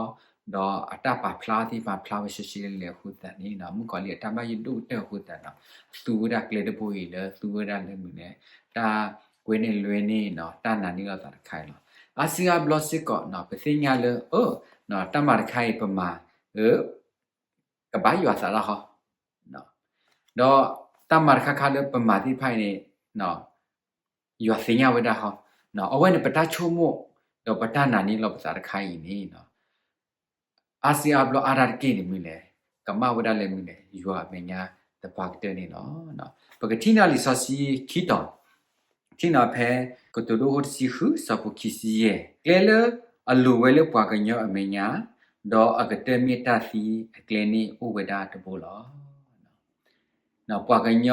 ဒီးအတၢ်ပာ်ဖျါသ့ၣ်တဖၣ်ဖျါဝဲရှဲရှဲလဲၣ်အဃိသတးန့ၣ် မုၣ်ကီၤလံၢ်အတၢ်ဘၣ်ယိၣ်ဒိၣ်ကတၢၢ်အဃိသတးဒီး သူဝဲဒၣ်ကျဲတဘိအံၤလၢသူဝဲဒၣ်လၢမနုၤလဲၣ် တၢ်ကွဲန့ၢ်လွဲန့ၢ် တၢ်နာ်န့ၢ်လီၤသးတခါအံၤလီၤ. အါစုအါဘျီစ့ၢ်ကီး ပသ့ၣ်ညါလၢ အၢ တၢ်မၤတခါအံၤပမၤ အၢ ကဘၣ်ယွၤသးဒၣ်ဃီ, ဒီးတၢ်မၤတခါခါလၢပမၤသ့ၣ်တဖၣ်အံၤန့ၣ် ယွၤသ့ၣ်ညါဝဲဒၣ်ဃီ, အဝဲန့ၣ်ပတၢ်ဆိကမိၣ် ဒီးပတၢ်နာ်န့ၢ်လီၤပသးတခါအံၤန့ၣ် အါစုအါဘျီအါတက့ၢ်န့ၣ်မနုၤလဲၣ်, ကမၣ်ဝဲဒၣ်လၢမနုၤလဲၣ် ယွၤအမဲာ်ညါတပၤကတၢၢ်န့ၣ်လီၤ. ပကထံၣ်န့ၢ်လံာ်စီဆှံခံတီၤ, ထံၣ်န့ၢ်ဖဲ ကတိၤဒိအခိၣ်တဆံဃု ဆၢဖိခံဆံယဲၢ်, ကျဲလၢအလိၤဝဲလၢပှၤကညီအမဲာ်ညါ, ဒီးအကတၢၢ်မ့ၢ်တၢ်သံအကျဲန့ၣ်အိၣ်ဝဲဒၣ်တဘိလီၤ. ပှၤကညီ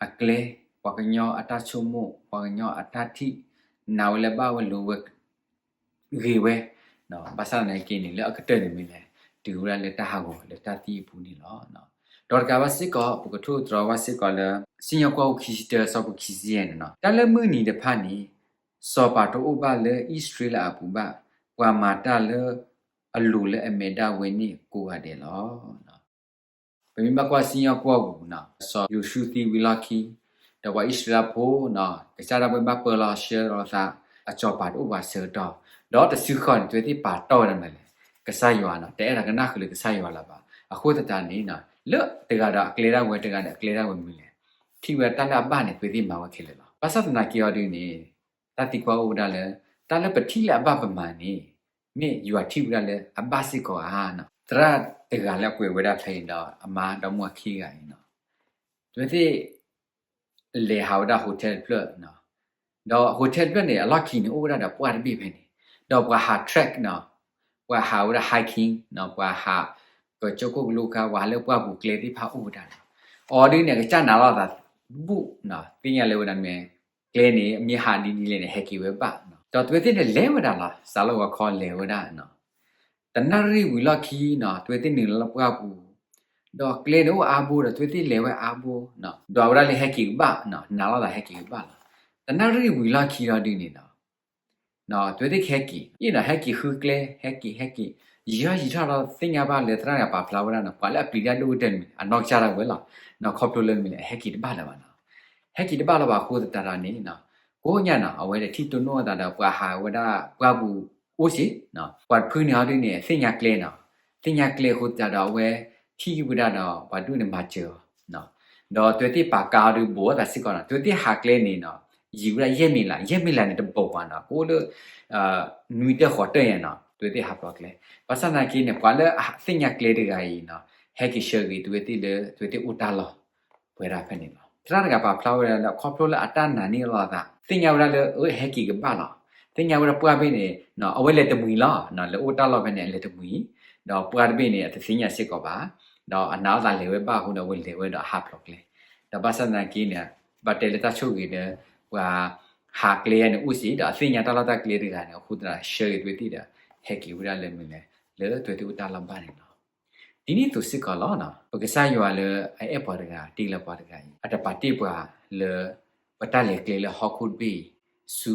အကျဲ, ပှၤကညီအတၢ်ဆိကမိၣ်, ပှၤကညီအတၢ်ထံၣ်, နာ်ဝဲလၢဘၣ်ဝဲလိၤဝဲ ဂ့ၤဝဲ, ဘၣ်ဆၣ်သနာ်က့န့ၣ် လၢအကတၢၢ်န့ၣ်မ့ၢ်လဲၣ်, တုၤဝဲဒၣ်လၢတၢ်ဟးဂီၤလၢတၢ်သံအပူၤန့ၣ်လီၤ. ဒီးတကးဘၣ်စ့ၢ်ကီး ပကထိၣ်သတြီၤဘၣ်စ့ၢ်ကီးလၢ စံၣ်ညီၣ်ကွီၢ်အခိၣ်ခံဆံတၢ ဆၢဖိခံဆံယဲၢ်န့ၣ်လီၤ. တၢ်လၢမုၢ်နံၤတဖၣ်န့ၣ် စီၤပၤတအိၣ်ဘၣ်လၢအံၣ်စရ့လးအပူၤဘၣ်, ပှၤမၤတၢ်လၢအလိၤလၢအမဲာ်ဒၣ်ဝဲန့ၣ်ကိးဂၤဒဲးလီၤ. ပမ့ၢ်ဘၣ်ကွၢ်စံၣ်ညီၣ်ကွီၢ်ပူၤန့ၣ် စီၤယိၤၡူသံဝံၤလီၢ်ခံ, ဒီးပှၤအံၣ်စရ့လးဖိန့ၣ် ကစၢ်ဒၣ်ဝဲဘၣ်ပၢလီၤဆှၢလီၤသး အစီၤပၤတအိၣ်ဘၣ်ဆၢကတီၢ်, ဒီးတစုဃီန့ၣ် အဝဲသ့ၣ်ပာ်တီၢ်ဝဲဒၣ်မနုၤလဲၣ်, ကစၢ်ယွၤန့ၣ် တအဲၣ်ဒိးကနၣ်ဃုာ်လၢကစၢ်ယွၤလၢၤဘၣ်. အဃိသတးန့ၣ် လၢတဂၤဒီးအကျဲဒၣ်ဝဲ တဂၤဒီးအကျဲဒၣ်ဝဲမနုၤလဲၣ်, ထံၣ်ဝဲတၢ်လၢအဘၣ်န့ၣ် အဝဲသ့ၣ်မၤဝဲခဲလၢာ်လီၤ. ဘၣ်ဆၣ်သနာ်က့အီၤဒ်န့ၣ် တၢ်သံကွၢ်အိၣ်ဝဲဒၣ်လၢ တၢ်လၢပထံၣ်လၢအဘၣ်ပမၤန့ၣ် မ့ၢ်ယွၤထံၣ်ဝဲဒၣ်လၢအဘၣ်စ့ၢ်ကီးဧါ. သရၣ်တဂၤလၢအကွဲးဝဲဒၣ်ဖဲအံၤဒီး အမါဒီမါခံဂၤအံၤန့ၣ် အဝဲသ့ၣ် လဲၤဟးဝဲဒၣ် hotel တဖျၢၣ်, ဒီး hotel တဖျၢၣ်န့ၣ် အလီၢ်ခံန့ၣ် အိၣ်ဝဲဒၣ်ဒီးပှၢ်တဘ့ၣ်ဖဲန့ၣ်, ဒီးပှၤဟး trek န့ၣ်, ပှၤဟးဝဲဒၣ် hiking န့ၣ်, ပှၤဟး ကၠိခိၣ်ကလိခါ ပှၤဟးလၢပှၢ်ပူၤကျဲသ့ၣ်တဖၣ်အိၣ်ဝဲဒၣ်န့ၣ်, အီၤဒ်န့ၣ် ကစၢ်နာ်လီၤသးဘူၣ်န့ၣ် သ့ၣ်ညါလၢဝဲဒၣ်မ့ၢ် ကျဲန့ၣ် မ့ၢ်ဟးဒ်ဒ်လဲၣ်န့ၣ် ဟဲက့ၤဝဲဘၣ်န့ၣ်, ဒီးအဝဲသ့ၣ်န့ၣ်လဲၤဝဲဒၣ်လီၤ, စးလၢဂီၤခီလဲၤဝဲဒၣ်န့ၣ် တနၣ်ရံၣ်ဝံၤလီၢ်ခံန့ၣ် အဝဲသ့ၣ်နုာ်လီၤလၢပှၢ်ပူၤ, ဒီးကျဲန့ၣ်အိၣ်အါဘိဒီး အဝဲသ့ၣ်လဲၤဝဲအါဘိ, ဒွးဝဲဒၣ်လၢဟဲက့ၤကဘၣ်, နာ်လီၤသးဟဲက့ၤကဘၣ်လီၤ. တနၣ်ရံၣ်ဝံၤလီၢ်ခံဒီးဒ်န့ၣ်ဒီး အဝဲသ့ၣ်ကဟဲက့ၤ, အ့ၣ်ဒီးဟဲက့ၤဃုကျဲ, ဟဲက့ၤ ဟဲက့ၤ, ယံာ်ထီၣ်ယံာ်ထီၣ်ဒီး သ့ၣ်ညါဘၣ်လၢသရၣ်တဂၤပာ်ဖျါဝဲဒၣ်န့ၣ် ပှၤလၢအပျံၤတၢ်ဒိၣ်ကတၢၢ်န့ၣ် အနီၢ်ကစၢ်ဒၣ်ဝဲလီၤ, ခီဖျိလၢမနုၤလဲၣ် အဟဲက့ၤတဘၣ်လၢၤဘၣ်န့ၣ်, ဟဲက့ၤတဘၣ်လၢၤဘၣ်အဃိသတးဒီးန့ၣ် ကိးညါန့ၣ် အဝဲဒၣ်ထံၣ်တိၢ်နီၣ်အသးဒီး ပှၤဟးဝဲဒၣ်ပှၢ်ပူၤအိၣ်စ့ၢ်, ပှၤတဖုန့ၣ်အီၤဒ်န့ၣ် သ့ၣ်ညါကျဲန့ၣ်, သ့ၣ်ညါကျဲအဃိသတးဒီး အဝဲထံၣ်ဝဲဒၣ်ဒီး ပှၤဒိၣ်န့ၣ်မၤစၢၤအီၤ, ဒီးအဝဲသ့ၣ်ပာ်ကါအီၤဒုး ဘိးအသးစ့ၢ်ကီးန့ၣ်, အဝဲသ့ၣ်ဟးကျဲန့ၣ်န့ၣ် ယံာ်ဝဲဒၣ်ယဲၢ်မံးလး, ယဲၢ်မံးလးန့ၣ်တဘိးဘၣ်န့ၣ် ကအိၣ်လၢ နွံတၢၢ်ဃိးတၢၢ်ယဲၢ်န့ၣ် အဝဲသ့ၣ်ဟးဖျိးကျဲ, ဘၣ်ဆၣ်သနာ်က့န့ၣ် ပှၤလၢအသ့ၣ်ညါကျဲတဂၤအံၤန့ၣ် ဟဲက့ၤဆှၢက့ၤအဝဲသ့ၣ်လၢ အဝဲသ့ၣ်အိၣ်တၢ်လီၢ် ပှဲၤဒၣ်ဖဲန့ၣ်လီၤ. သရၣ်တဂၤပာ်ဖျါဝဲဒၣ်လၢ ခီဖျိလၢအတၢ်နာ်န့ၢ်အီၤအသး သ့ၣ်ညါဝဲဒၣ်လၢ အဝဲဟဲက့ၤကဘၣ်လီၤ. သ့ၣ်ညါဝဲဒၣ်ပှၢ်ဘ့ၣ်န့ၣ် အဝဲလဲၤတမှံၤလီၤ, လဲၤအိၣ်တၢ်လီၢ်ဖဲန့ၣ် အလဲၤတမှံၤ, ဒီးပှၢ်တဘ့ၣ်န့ၣ် အတသ့ၣ်ညါစ့ၢ်ကီးဘၣ်, ဒီးအနာ်အီၤသးလဲၤဝဲဘၣ်အဃိန့ၣ် အဝဲလဲၤဝဲဒီးဟးဖျိးကျဲ, ဒီးဘၣ်ဆၣ်သနာ်က့န့ၣ် ဘၣ်တဲလၢတၢ်ဆိၣ်ဂ့ၤလၢ ပှၤဟးကျဲယဲၢ်န့ၣ်အိၣ်စ့ၢ် ဒီးအသ့ၣ်ညါတၢ်လီၢ်တၢ်ကျဲတဂၤန့ၣ် အဃိသတးဒီး ဆှၢက့ၤအဝဲသ့ၣ်ဒီး ဟဲက့ၤဝဲဒၣ်လၢမနုၤလဲၣ် လၢအဝဲသ့ၣ်အိၣ်တၢ်လီၢ်ဘၣ်န့ၣ်လီၤ. ဒ်န့ၣ်အသိးစ့ၢ်ကီးလီၤ. ပကစၢ်ယွၤလၢအအဲၣ်ပှၤတဂၤ တ့လီၤပှၤတဂၤအံၤ အတပာ်တ့ၢ်ပှၤလၢ ပတၢ်လဲၤကျဲလၢဟီၣ်ခိၣ်တဘ့ၣ်အံၤ ဆူ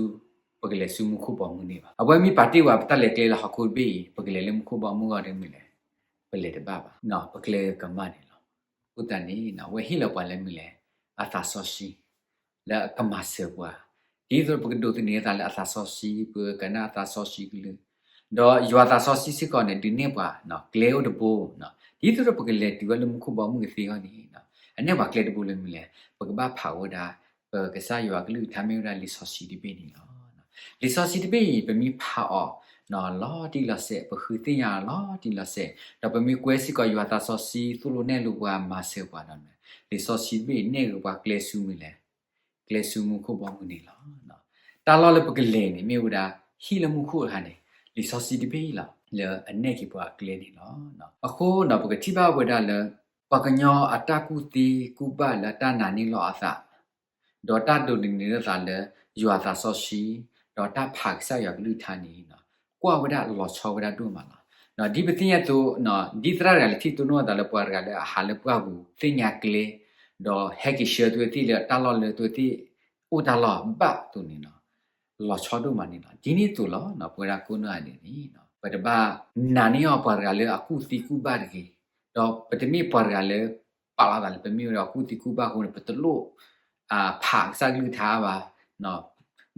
ပကလဲၤဆူမူခိၣ်ဘီမုၢ်န့ၣ်ဘၣ်. အဝဲမ့ၢ်ပာ်တ့ၢ်ပှၤပတၢ်လဲၤကျဲလၢဟီၣ်ခိၣ်တဘ့ၣ်အံၤ ပကလဲၤလၢမူခိၣ်ဘီမုၢ်အဂီၢ်ဒ်မနုၤလဲၣ်, ပလဲၤတဘၣ်ဘၣ်, ပကျဲကမၣ်န့ၣ်လီၤ. အဃိသတးန့ၣ် အဝဲဟ့ၣ်လီၤပှၤလၢမနုၤလဲၣ်, အသးစီဆှံ လၢအကမၤစၢၤပှၤ, ဒ်သိးပကဒိးသန့ၤအသးလၢအသးစီဆှံ ပကကနၣ်အသးစီဆှံကလုၢ်, ဒီးယွၤအသးစီဆှံစ့ၢ်ကီးန့ၣ် ဒုးနဲၣ်ပှၤ ကျဲအိၣ်တဘိ, ဒ်သိးဒီးပကလဲၤတုၤဝဲလၢမူခိၣ်ဘီမုၢ်ကသ့အဂီၢ်န့ၣ် အနဲၣ်ပှၤကျဲတဘိလၢမနုၤလဲၣ်, ပကဘၣ်ဖးဝဲဒၣ် ပကစၢ်ယွၤအကလုၢ်ကထါမ့ၢ်ဝဲဒၣ်လံာ်စီဆှံတဘ့ၣ်န့ၣ်လီၤ. လံာ်စီဆှံတဘ့ၣ်အံၤ ပမ့ၢ်ဖးအီၤ လီၤတံၢ်လီၤဆဲး, ပဃုသ့ၣ်ညါအီၤလီၤတံၢ်လီၤဆဲး, ဒီးပမ့ၢ်ကွဲစ့ၢ်ကီးယွၤအသးစီဆှံ သိၣ်လိနဲၣ်လိပှၤမၤစၢၤပှၤဒီး လံာ်စီဆှံတဘ့ၣ်အံၤ နဲၣ်ဂ့ၤပှၤကျဲဆူမနုၤလဲၣ်, ကျဲဆူမူခိၣ်ဘီမုၢ်န့ၣ်လီၤ. တၢ်လီၢ်လၢပကလဲၤန့ၣ် မ့ၢ်ဝဲဒၣ် ဟံၣ်လၢမူခိၣ်တခါန့ၣ် လံာ်စီဆှံတဘ့ၣ်အံၤလီၤ လၢအနဲၣ်က့ၤပှၤအကျဲန့ၣ်လီၤ. အဃိန့ၣ် ပကထံၣ်ဘၣ်ဝဲဒၣ်လၢ ပှၤကညီအတၢ်ကူၣ်သ့ကူၣ်ဘၣ်လၢတၢ်နာ်န့ၢ်လီၤအသး ဒီးတၢ်ဒိးန့ၢ်န့ၢ်သးလၢ ယွၤအသးစီဆှံ ဒီးတၢ်ဖးကစၢ်ယွၤကလုၢ်ကထါန့ၣ် ကွၢ်ဝဲဒၣ်လီၤဆီဝဲဒၣ်ဒိၣ်မးလီၤ. ဒ်ပသ့ၣ်ညါအသိး ဒ်သရၣ်တဂၤလၢထံၣ်တိၢ်နီၣ်အသးလၢပှၤတဂၤလၢအဟးလၢပှၢ်ပူၤ သ့ၣ်ညါကျဲ ဒီးဟဲက့ၤဆှၢအဝဲသ့ၣ်လၢတၢ်လီၢ်လၢအဝဲသ့ၣ်အိၣ်တၢ်လီၢ်ဘၣ်အသိးန့ၣ် လီၤဆီဒိၣ်မးန့ၣ်လီၤ. ဒ်န့ၣ်အသိးလီၤ ပဝဲဒၣ်ကိးဂၤဒဲးန့ၣ် ပတဘၣ်နာ်န့ၢ်အီၤပှၤတဂၤလၢအကူၣ်သ့ကူၣ်ဘၣ်တဂ့ၤ, ဒီးပတမ့ၢ်ပှၤတဂၤလၢ ပာ်လီၤသးလၢပမ့ၢ်ဝဲဒၣ်ကူၣ်သ့ကူၣ်ဘၣ်အဃိန့ၣ် ပတလိၣ် ဖးကစၢ်ကလုၢ်ကထါဘၣ်,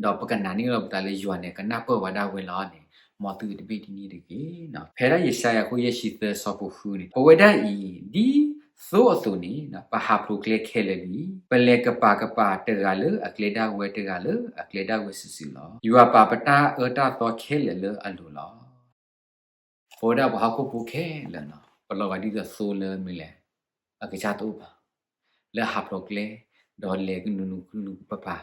ဒီးပကနာ်န့ၢ်လီၤပသးလၢယွၤန့ၣ် ကနၢ်ပၢၢ်ဝဲဒၣ်ဝဲလီၤန့ၣ် မ်သုတဘ့ၣ်ဒ်န့ၣ်တဂ့ၤ. ဖဲဒၣ်ယၡါယၤအခိၣ်ယဲၢ်ဆံသၢဆၢဖိဃုန့ၣ် ပဝဲဒၣ်အံၤ ဒ်သိအသိးန့ၣ် ပဟးဖျိးကျဲခဲလၢာ်လံ, ပလဲၤကပၤကပၤတဂၤလၢအကျဲဒၣ်ဝဲတဂၤလၢအကျဲဒၣ်ဝဲစုာ်စုာ်လီၤ. ယွၤပာ်ပတၢ်အၢတၢ်သီခဲလၢာ်လၢအလိၤလီၤ. ပဝဲဒၣ်ပှၤဟီၣ်ခိၣ်ဖိခဲလၢာ်န့ၣ် ပလီၤဂာ်ဒ်သိးသိလၢမနုၤလဲၣ်, အကစၢ်တအိၣ်ဘၣ်, လၢအဟးဖျိးကျဲ, ဒီးလဲၤကနူၤနူၤကနူၤပပၢ်,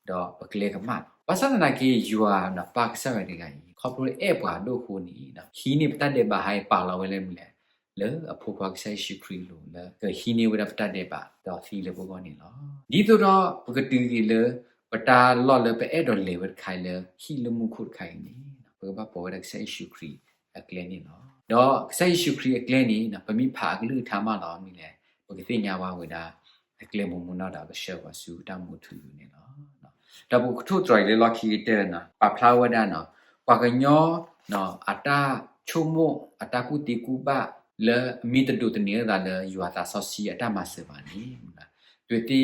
ဒီးပကျဲကမၣ်လီၤ. ဘၣ်ဆၣ်သနာ်က့ ယွၤပၢ်ကစၢ်ယွၤတဂၤအံၤ ခီဖျိလၢအဲၣ်ပှၤဒိၣ်အဃိန့ၣ် ဟံးန့ၢ်ပတၢ်ဒဲးဘးဟါအံၤ ပာ်လီၤဝဲလၢမနုၤလဲၣ်, လၢအဖိခွါကစၢ်ယ့ၣ်ၡူးခရံာ်အလိၤ လၢကဟံးန့ၢ်ဝဲဒၣ်ပတၢ်ဒဲးဘး ဒီးသံလၢပဂီၢ်န့ၣ်လီၤ. ဒ်သိးဒီးပကတုၤက့ၤလၢ ပတၢ်လီၢ်လၢပအဲၣ်ဒိးလဲၤဝဲတခါအံၤ လၢဟံၣ်လၢမူခိၣ်တခါအံၤန့ၣ် ပကဘၣ်ပိာ်ဝဲဒၣ်ကစၢ်ယ့ၣ်ၡူးခရံာ်အကျဲန့ၣ်လီၤ. ဒီးကစၢ်ယ့ၣ်ၡူးခရံာ်အကျဲန့ၣ် ပမ့ၢ်ဖးအကလုၢ်ကထါမးလီၤမနုၤလဲၣ်, ပကသ့ၣ်ညါဘၣ်ဝဲဒၣ် အကျဲမုၢ်မုၢ်နီၢ်ဒီး ကဆှၢပှၤဆူတၢ်မူထူယိာ်န့ၣ်လီၤ. ဒီးပကထိၣ်သတြီၤအံၤလၢလီၢ်ခံကတၢၢ်န့ၣ် ပာ်ဖျါဝဲဒၣ်န့ၣ် ပှၤကညီ အတၢ်ဆိကမိၣ် အတၢ်ကူၣ်သ့ကူၣ်ဘၣ် လၢအမ့ၢ်တဒိးသန့ၤအသးလၢယွၤသးစီဆှံအတၢ်မၤစၢၤဘၣ်န့ၣ် အဝဲသ့ၣ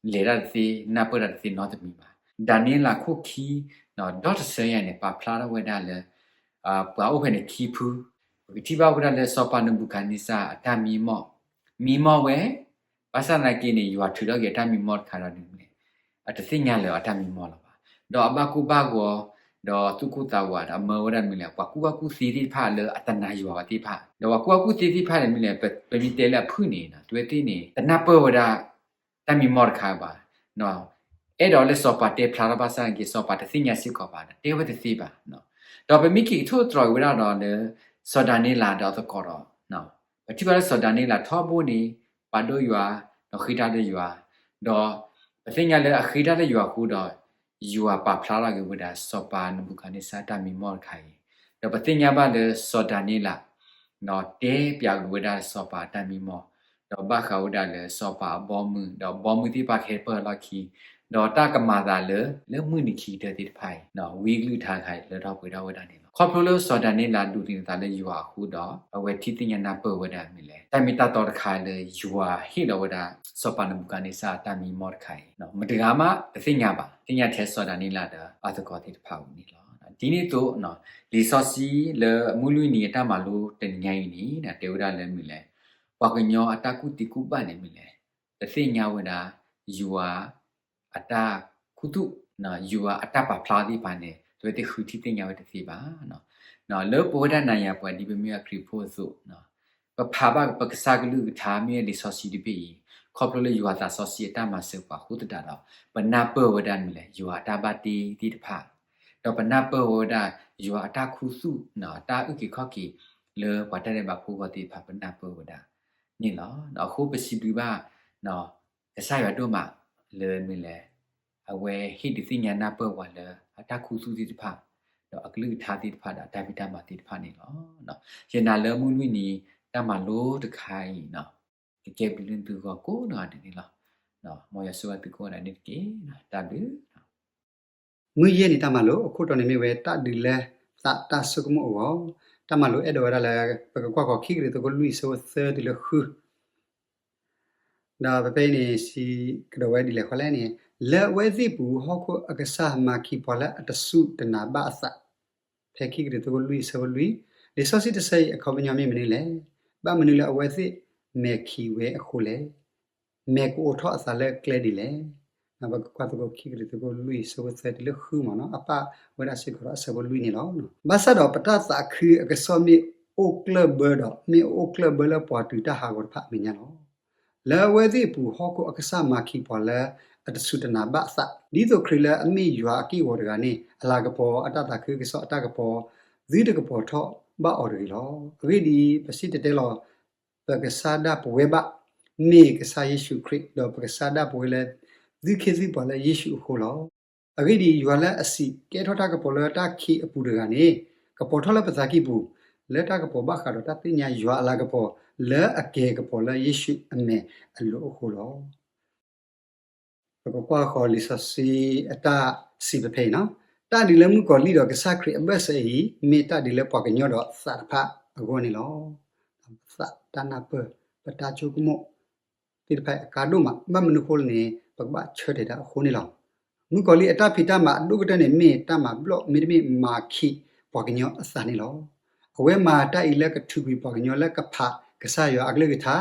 ်လဲၤတၢ်တသ့ နၢ်ပၢၢ်တၢ်တသ့နီတမံၤဘၣ်. ဒၤနံးယ့လးခိၣ်ခံ ဒီတဆၢယၤန့ၣ် ပာ်ဖျါထီၣ်ဝဲဒၣ်လၢ ပှၤအိၣ်ဖဲန့ၣ်ခံဖု, ပကထံၣ်ဘၣ်ဝဲဒၣ်လၢစီၤပၤနဘူၤခၣ်နံစၢ်အတၢ်မံမီၢ်, မံမီၢ်ဝဲ, ဘၣ်ဆၣ်သနာ်က့န့ၣ် ယွၤထုးထီၣ်က့ၤအတၢ်မံမီၢ်တခါဒီးန့ၣ် အတသ့ၣ်ညါလၢၤအတၢ်မံမီၢ်လၢၤဘၣ်. ဒီးအဘၣ်ကိၢ်ဘၣ်ဂီၤ ဒီးသူၣ်ကိၢ်သးဝးဒီးအမၢဝဲဒၣ်မနုၤလဲၣ်, ပှၤကူၣ်ဘၣ်ကူၣ်သ့သ့ၣ်တဖၣ်လၢအတနာ်ယွၤဘၣ်သ့ၣ်တဖၣ်, ဒီးပှၤကူၣ်ဘၣ်ကူၣ်သ့သ့ၣ်တဖၣ်န့ၣ်မနုၤလဲၣ်, ပမ့ၢ်တဲလၢအဖုၣ်န့ၣ် အဝဲသ့ၣ်န့ၣ် တနၢ်ပၢၢ်ဝဲဒၣ် တၢ်မံမီၢ်တခါဘၣ်. အဲၣ်ဒိးလၢစီၤပၤတဲဖျါထီၣ်ဘၣ်ဆၣ်သနာ်က့ စီၤပၤတသ့ၣ်ညါစ့ၢ်ကီးဘၣ်ဒီး တဲဝဲတသ့ဘၣ်. ဒီးပမ့ၢ်က့ၤကထိၣ်သတြီၤက့ၤဝဲဒၣ်ဒီးလၢ စီၤဒၤနံးယ့လးဒီးအသကိးဒီး ပထံၣ်ဘၣ်လၢစီၤဒၤနံးယ့လးထီဘိန့ၣ် ပာ်ဒိၣ်ယွၤ, ဒီးဃ့တၢ်လၢယွၤ, ဒီးပသ့ၣ်ညါလၢအဃ့တၢ်လၢယွၤအဃိဒီး ယွၤပာ်ဖျါထီၣ်က့ၤဝဲဒၣ်စီၤပၤနဘူၤခၣ်နံစၢ်တၢ်မံမီၢ်တခါအံၤ, ဒီးပသ့ၣ်ညါဘၣ်လၢစီၤဒၤနံးယ့လး ဒီးတဲပျးက့ၤဝဲဒၣ်စီၤပၤအတၢ်မံမီၢ်, ဒီးဘၣ်ဃးဝဲဒၣ်လၢစီၤပၤအဘီမုၢ်, ဒီးဘီမုၢ်သ့ၣ်တဖၣ်ကဟဲပၢၢ်လီၢ်ခံ, ဒီးတၢ်ကမၤအသးလၢ လၢမုၢ်နံၤခံကတၢၢ်သ့ၣ်တဖၣ်အံၤ ဝံအကလုၢ်ကထါတခါအံၤ လၢထီၣ်ပှဲၤထီၣ်ဝဲဒၣ်န့ၣ်လီၤ. ခီဖျိလၢစီၤဒၤနံးယ့လးဒိးသန့ၤအသးလၢယွၤအဃိဒီး အဝဲထံၣ်သ့ၣ်ညါနၢ်ပၢၢ်ဝဲဒၣ်မနုၤလဲၣ်, တၢ်မ့ၢ်တၢ်တီတခါလၢယွၤဟ့ၣ်လီၤဝဲဒၣ် စီၤပၤနဘူၤခၣ်နံစၢ်အတၢ်မံမီၢ်တခါအံၤ မတၤဂၤမးတသ့ၣ်ညါဘၣ်, သ့ၣ်ညါထဲစီၤဒၤနံးယ့လးဒီးအသကိးသ့ၣ်တဖၣ်အံၤန့ၣ်လီၤ. ဒ်န့ၣ်အသိး လံာ်စီဆှံလၢမုၢ်လွံၢ်နံၤအတၢ်မၤလိတနံၤညါအံၤန့ၣ် တဲဝဲဒၣ်လၢမနုၤလဲၣ်, ပှၤကညီအတၢ်ကူၣ်သ့ကူၣ်ဘၣ်န့ၣ်မနုၤလဲၣ်, တသ့ၣ်ညါဝဲဒၣ် ယွၤအတၢ်ခူသူၣ်, ယွၤအတၢ်ပာ်ဖျါသ့ၣ်တဖၣ်န့ၣ် အဝဲသ့ၣ်ဃုထံၣ်သ့ၣ်ညါဝဲတသ့ဘၣ်. လၢပဝဲဒၣ်နၤယၤပှၤဒ်ပမ့ၢ်ဝဲခရံာ်ဖိအသိး ပဖးဘၣ်ပကစၢ်ကလုၢ်ကထါမ့ၢ်ဝဲလံာ်စီဆှံတဘ့ၣ်အံၤ ခီဖျိလၢယွၤသးစီဆှံအတၢ်မၤစၢၤပှၤအဃိသတးဒီး ပနၢ်ပၢၢ်ဝဲဒၣ်မနုၤလဲၣ်, ယွၤအတၢ်ဘၣ်တ့သ့ၣ်တဖၣ်, ဒီးပနၢ်ပၢၢ်ဝဲဒၣ် ယွၤအတၢ်ခူသူၣ် အတၢ်အုၣ်က့ၤခီၣ်က့ၤ လၢပှၤတၢ်ဒဲးဘးဖိအဂီၢ်သ့ၣ်တဖၣ် ပနၢ်ပၢၢ်ဝဲဒၣ်န့ၣ်လီၤ. အဃိပစံးဘျုးဘၣ် ကစၢ်ယွၤဒိၣ်မးလၢမနုၤလဲၣ်, အဝဲဟ့ၣ်ဒုးသ့ၣ်ညါနၢ်ပၢၢ်ပှၤလၢအတၢ်ခူသူၣ်သ့ၣ်တဖၣ် ဒီးအကလုၢ်ကထါသ့ၣ်တဖၣ်ဒီးအတၢ်ဖံးတၢ်မၤသ့ၣ်တဖၣ်န့ၣ်လီၤ. ယနာ်လၢမုၢ်လွံၢ်နံၤတၢ်မၤလိတခါအံၤ ကကဲဘျုးနသုဂီၢ်ကိးနီၢ်ဂၤဒဲးန့ၣ်လီၤ. မ်ယွၤဆိၣ်ဂ့ၤသုကိးဂၤဒဲးန့ၣ်တက့ၢ်. တၢ်ဘျုး မုၢ်ယဲၢ်နံၤတၢ်မၤလိ အခိၣ်တီန့ၣ်မ့ၢ်ဝဲတၢ်ဒုးလၢသးတၢ်ဆိကမိၣ်အဂီၢ်, တၢ်မၤလိအဲၣ်ဒိးဝဲဒၣ်လၢ ပကကွၢ်ဃီၤခံကရံၣ်သူးခိၣ်လွံၢ်အဆၢဖိသၢတုၤလၢဃု, ဒီးဖဲဖဲအံၤန့ၣ် စံးကဒီးဝဲဒ်လဲၣ်ဃီလဲၣ်န့ၣ်, လၢအဝဲသ့ၣ်ပူၤဟီၣ်ခိၣ်အကစၢ်မၤခံပှၤလၢအတစူၢ်တနာ်ဘၣ်အသး, ဖဲခံကရံၣ်သူးခိၣ်လွံၢ်အဆၢဖိလွံၢ်, လံာ်စီဆှံတဆၢအံၤအခီပညီမ့ၢ်မနုၤလဲၣ်, ဘၣ်မနုၤလၢအဝဲသ့ၣ်မဲာ်ခံးဝဲအဃိလဲၣ် မဲာ်ကအိးထီၣ်အသးလၢကျဲဒ်လဲၣ်. ပကကွၢ်သကိးခံကရံၣ်သူးခိၣ်လွံၢ်အဆၢဖိသၢတုၤလၢဃုမ့ၢ်နီၤ, အပၣ်ဝဲဒၣ်စ့ၢ်ကီးဒီးအဆၢဖိလွံၢ်န့ၣ်လီၤ. ဘၣ်ဆၣ်ဒီးပတၢ်သးခုအကစီၣ်မ့ၢ်အိၣ်ကျၢၢ်ဘၢဒီး မ့ၢ်အိၣ်ကျၢၢ်ဘၢလၢပှၤတုၤတၢ်ဟးဂီၤတဖၣ်အမဲာ်ညါလီၤ. လၢအဝဲသ့ၣ်အပူၤဟီၣ်ခိၣ်အကစၢ်မၤခံပှၤလၢအတစူၢ်တနာ်ဘၣ်အသး, ဒ်သိးခရံာ်လၢအမ့ၢ်ယွၤအက့ၢ်အဂီၤတဂၤန့ၣ် အလၤကပီၤအတၢ်သးခုကစီၣ်အတၢ်ကပီၤ သုတကပီၤထီၣ်ဘၣ်အီၤတဂ့ၤလီၤ. အဂ့ၢ်ဒ်အံၤ, ပစံၣ်တဲၤတဲလီၤ ပကစၢ်ဒၣ်ပဝဲဘၣ် မ့ၢ်ကစၢ်ယ့ၣ်ၡူးခရံာ်, ဒီးပကစၢ်ဒၣ်ပဝဲလၢ သုခ့သုပှၤလၢယ့ၣ်ၡူးအဃိလီၤ. အဂ့ၢ်ဒ်အံၤ, ယွၤလၢအစံးကဲထီၣ်တၢ်ကပီၤလၢတၢ်ခံးအပူၤတဂၤန့ၣ် ကပီၤထီၣ်လၢပသးကံၢ်ပူၤ လၢတၢ်ကပီၤဘၣ်ဃးဒီးတၢ်သ့ၣ်ညါယွၤအလၤကပီၤ လၢအကဲကပီၤလၢယ့ၣ်ၡူးအမဲာ်အလိၤအဃိလီၤ. ပကကွၢ်ဃီၤလံာ်စီဆှံအတၢ်စံးဖဲဖဲအံၤနီၤ, တၢ်ဒုးလၢမုၣ်ကီၤလံၢ်ဒီးကစၢ်ခရံာ်အဘၢၣ်စၢၤအံၤ မ့ၢ်တၢ်ဒုးလၢပှၤကညီဒီးသးတဖၣ်အဂီၢ်န့ၣ်လီၤ. ပသးတၢ်နၢ်ပၢၢ် ပတၢ်ဆိကမိၣ်သ့ၣ်တဖၣ်အံၤအကါဒိၣ်မး, ဘၣ်မနုၤအဃိလဲၣ်န့ၣ် ပကဘၣ်ဆၢတဲာ်တၢ်အဃိန့ၣ်လီၤ. မုၣ်ကီၤလံၢ်အတၢ်ဖံးတၢ်မၤအဒိၣ်ကတၢၢ်န့ၣ် မ့ၢ်တၢ်မၤဘျီၣ် မ့တမ့ၢ်မၤခံးပှၤကညီအသးန့ၣ်လီၤ. အဝဲမၤတၢ်အံၤလၢကထုးကွံာ်ပှၤကညီလၢကဖးကစၢ်ယွၤအကလုၢ်ကထါ,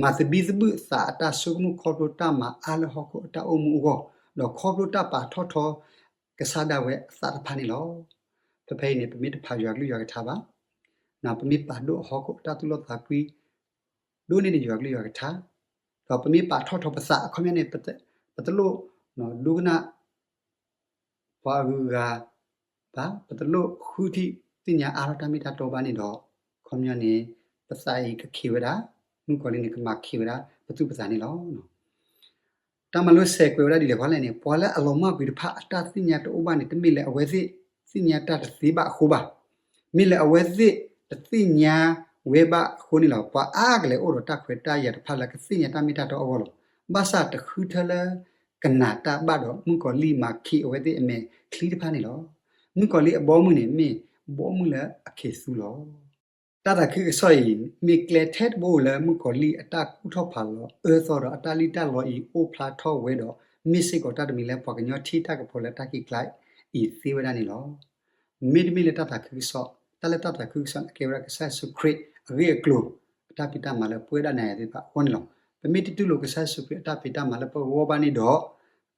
မၤသဘံၣ်သဘုၣ်သးအတၢ်ဆိကမိၣ်ခီဖျိတၢ်မၤအါလၢဟီၣ်ခိၣ်အတၢ်အိၣ်မူအဂီၢ်, ဒီးခီဖျိတၢ်ပာ်ထီၣ်ထီ ကစၢ်ဒၣ်ဝဲအသးတဖၣ်န့ၣ်လီၤ. ဖဲဖဲအံၤန့ၣ် ပမ့ၢ်တဖးယွၤကလုၢ်ယွၤကထါဘၣ်, ပမ့ၢ်ပာ်ဒိၣ်အဟီၣ်ခိၣ်အတၢ်သူၣ်လီသးကွံ ဒိၣ်န့ၢ်ဒီးယွၤကလုၢ်ယွၤကထါ, ဒီးပမ့ၢ်ပာ်ထီၣ်ထီပသးအခီပညီန့ၣ် ပတလိၣ်ဒိကနၣ် ပှၤအဂုၤအဂၤဘၣ်, ပတလိၣ်ဃုထံၣ်သ့ၣ်ညါအါထီၣ်တၢ်မ့ၢ်တၢ်တီဘၣ်န့ၣ်ဒီး အခီပညီန့ၣ် ပသးအံၤကခံးဝဲဒၣ်, မုၣ်ကီၤလံၢ်န့ၣ် ကမၤခံးဝဲဒၣ်ပသူၣ်ပသးန့ၣ်လီၤ. တၢ်မၤလိဆဲးကွဲးဝဲဒၣ်ဒ်လဲၣ်ဃီလဲၣ်န့ၣ်, ပှၤလၢအလီၤမၢ်ကွံာ်တဖၣ်အတၢ်သ့ၣ်ညါတအိၣ်ဘၣ်န့ၣ် တမ့ၢ်လၢအဝဲသ့ၣ်သ့ၣ်ညါတၢ်တသ့ဘၣ်အဃိဘၣ်. မ့ၢ်လၢအဝဲသ့ၣ်တသ့ၣ်ညါဝဲဘၣ်အဃိန့ၣ်လီၤ. ပှၤအါကလဲာ်အိၣ်ဒီးတၢ်ခွဲးတၢ်ယာ်တဖၣ်လၢကသ့ၣ်ညါတၢ်မ့ၢ်တၢ်တီအဂီၢ်လီၤ. ဘၣ်ဆၣ်တဃုထၢလၢကနၣ်တၢ်ဘၣ်ဒီး မုၣ်ကီၤလံၢ်မၤခံးအဝဲသ့ၣ်အမဲာ်ချံတဖၣ်န့ၣ်လီၤ. မုၣ်ကီၤလံၢ်အဘီအမုၢ်န့ၣ် မ့ၢ်ဘီအမုၢ်လၢအခံးသူလီၤ. တၢ်သးခုကစီၣ်အံၤ မ့ၢ်ကျဲထဲတဘိလၢမုၣ်ကီၤလံၢ်အတၢ်ကူၣ်ထီၣ်ဖးလီၤအၢသီဒီး အတၢ်လံၣ်တၢ်လီအံၤအိၣ်ဖျါထီၣ်ဝဲဒီး မ့ၢ်စ့ၢ်ကီးတၢ်တမံၤလၢပှၤကညီထံၣ်တၢ်ကပီၤလၢတၢ်ခံးကျါအံၤသ့ဝဲဒၣ်န့ၣ်လီၤ. မ့တမ့ၢ်လၢတၢ်သးခုကစီၣ်, တၢ်လၢတၢ်သးခုကစီၣ်န့ၣ် ကဲဝဲဒၣ်ကစၢ်ယ့ၣ်ၡူးခရံာ်အဂ့ၢ်အကျိၤ အတၢ်ဖံးတၢ်မၤလၢပဝဲဒၣ်နၤယၤသ့ၣ်တဖၣ်အဂီၢ်န့ၣ်လီၤ. ပမ့ၢ်တတူၢ်လိာ်ကစၢ်ယ့ၣ်ၡူးခရံာ်အတၢ်ဖံးတၢ်မၤလၢပဂီၢ်ဘၣ်န့ၣ်ဒီး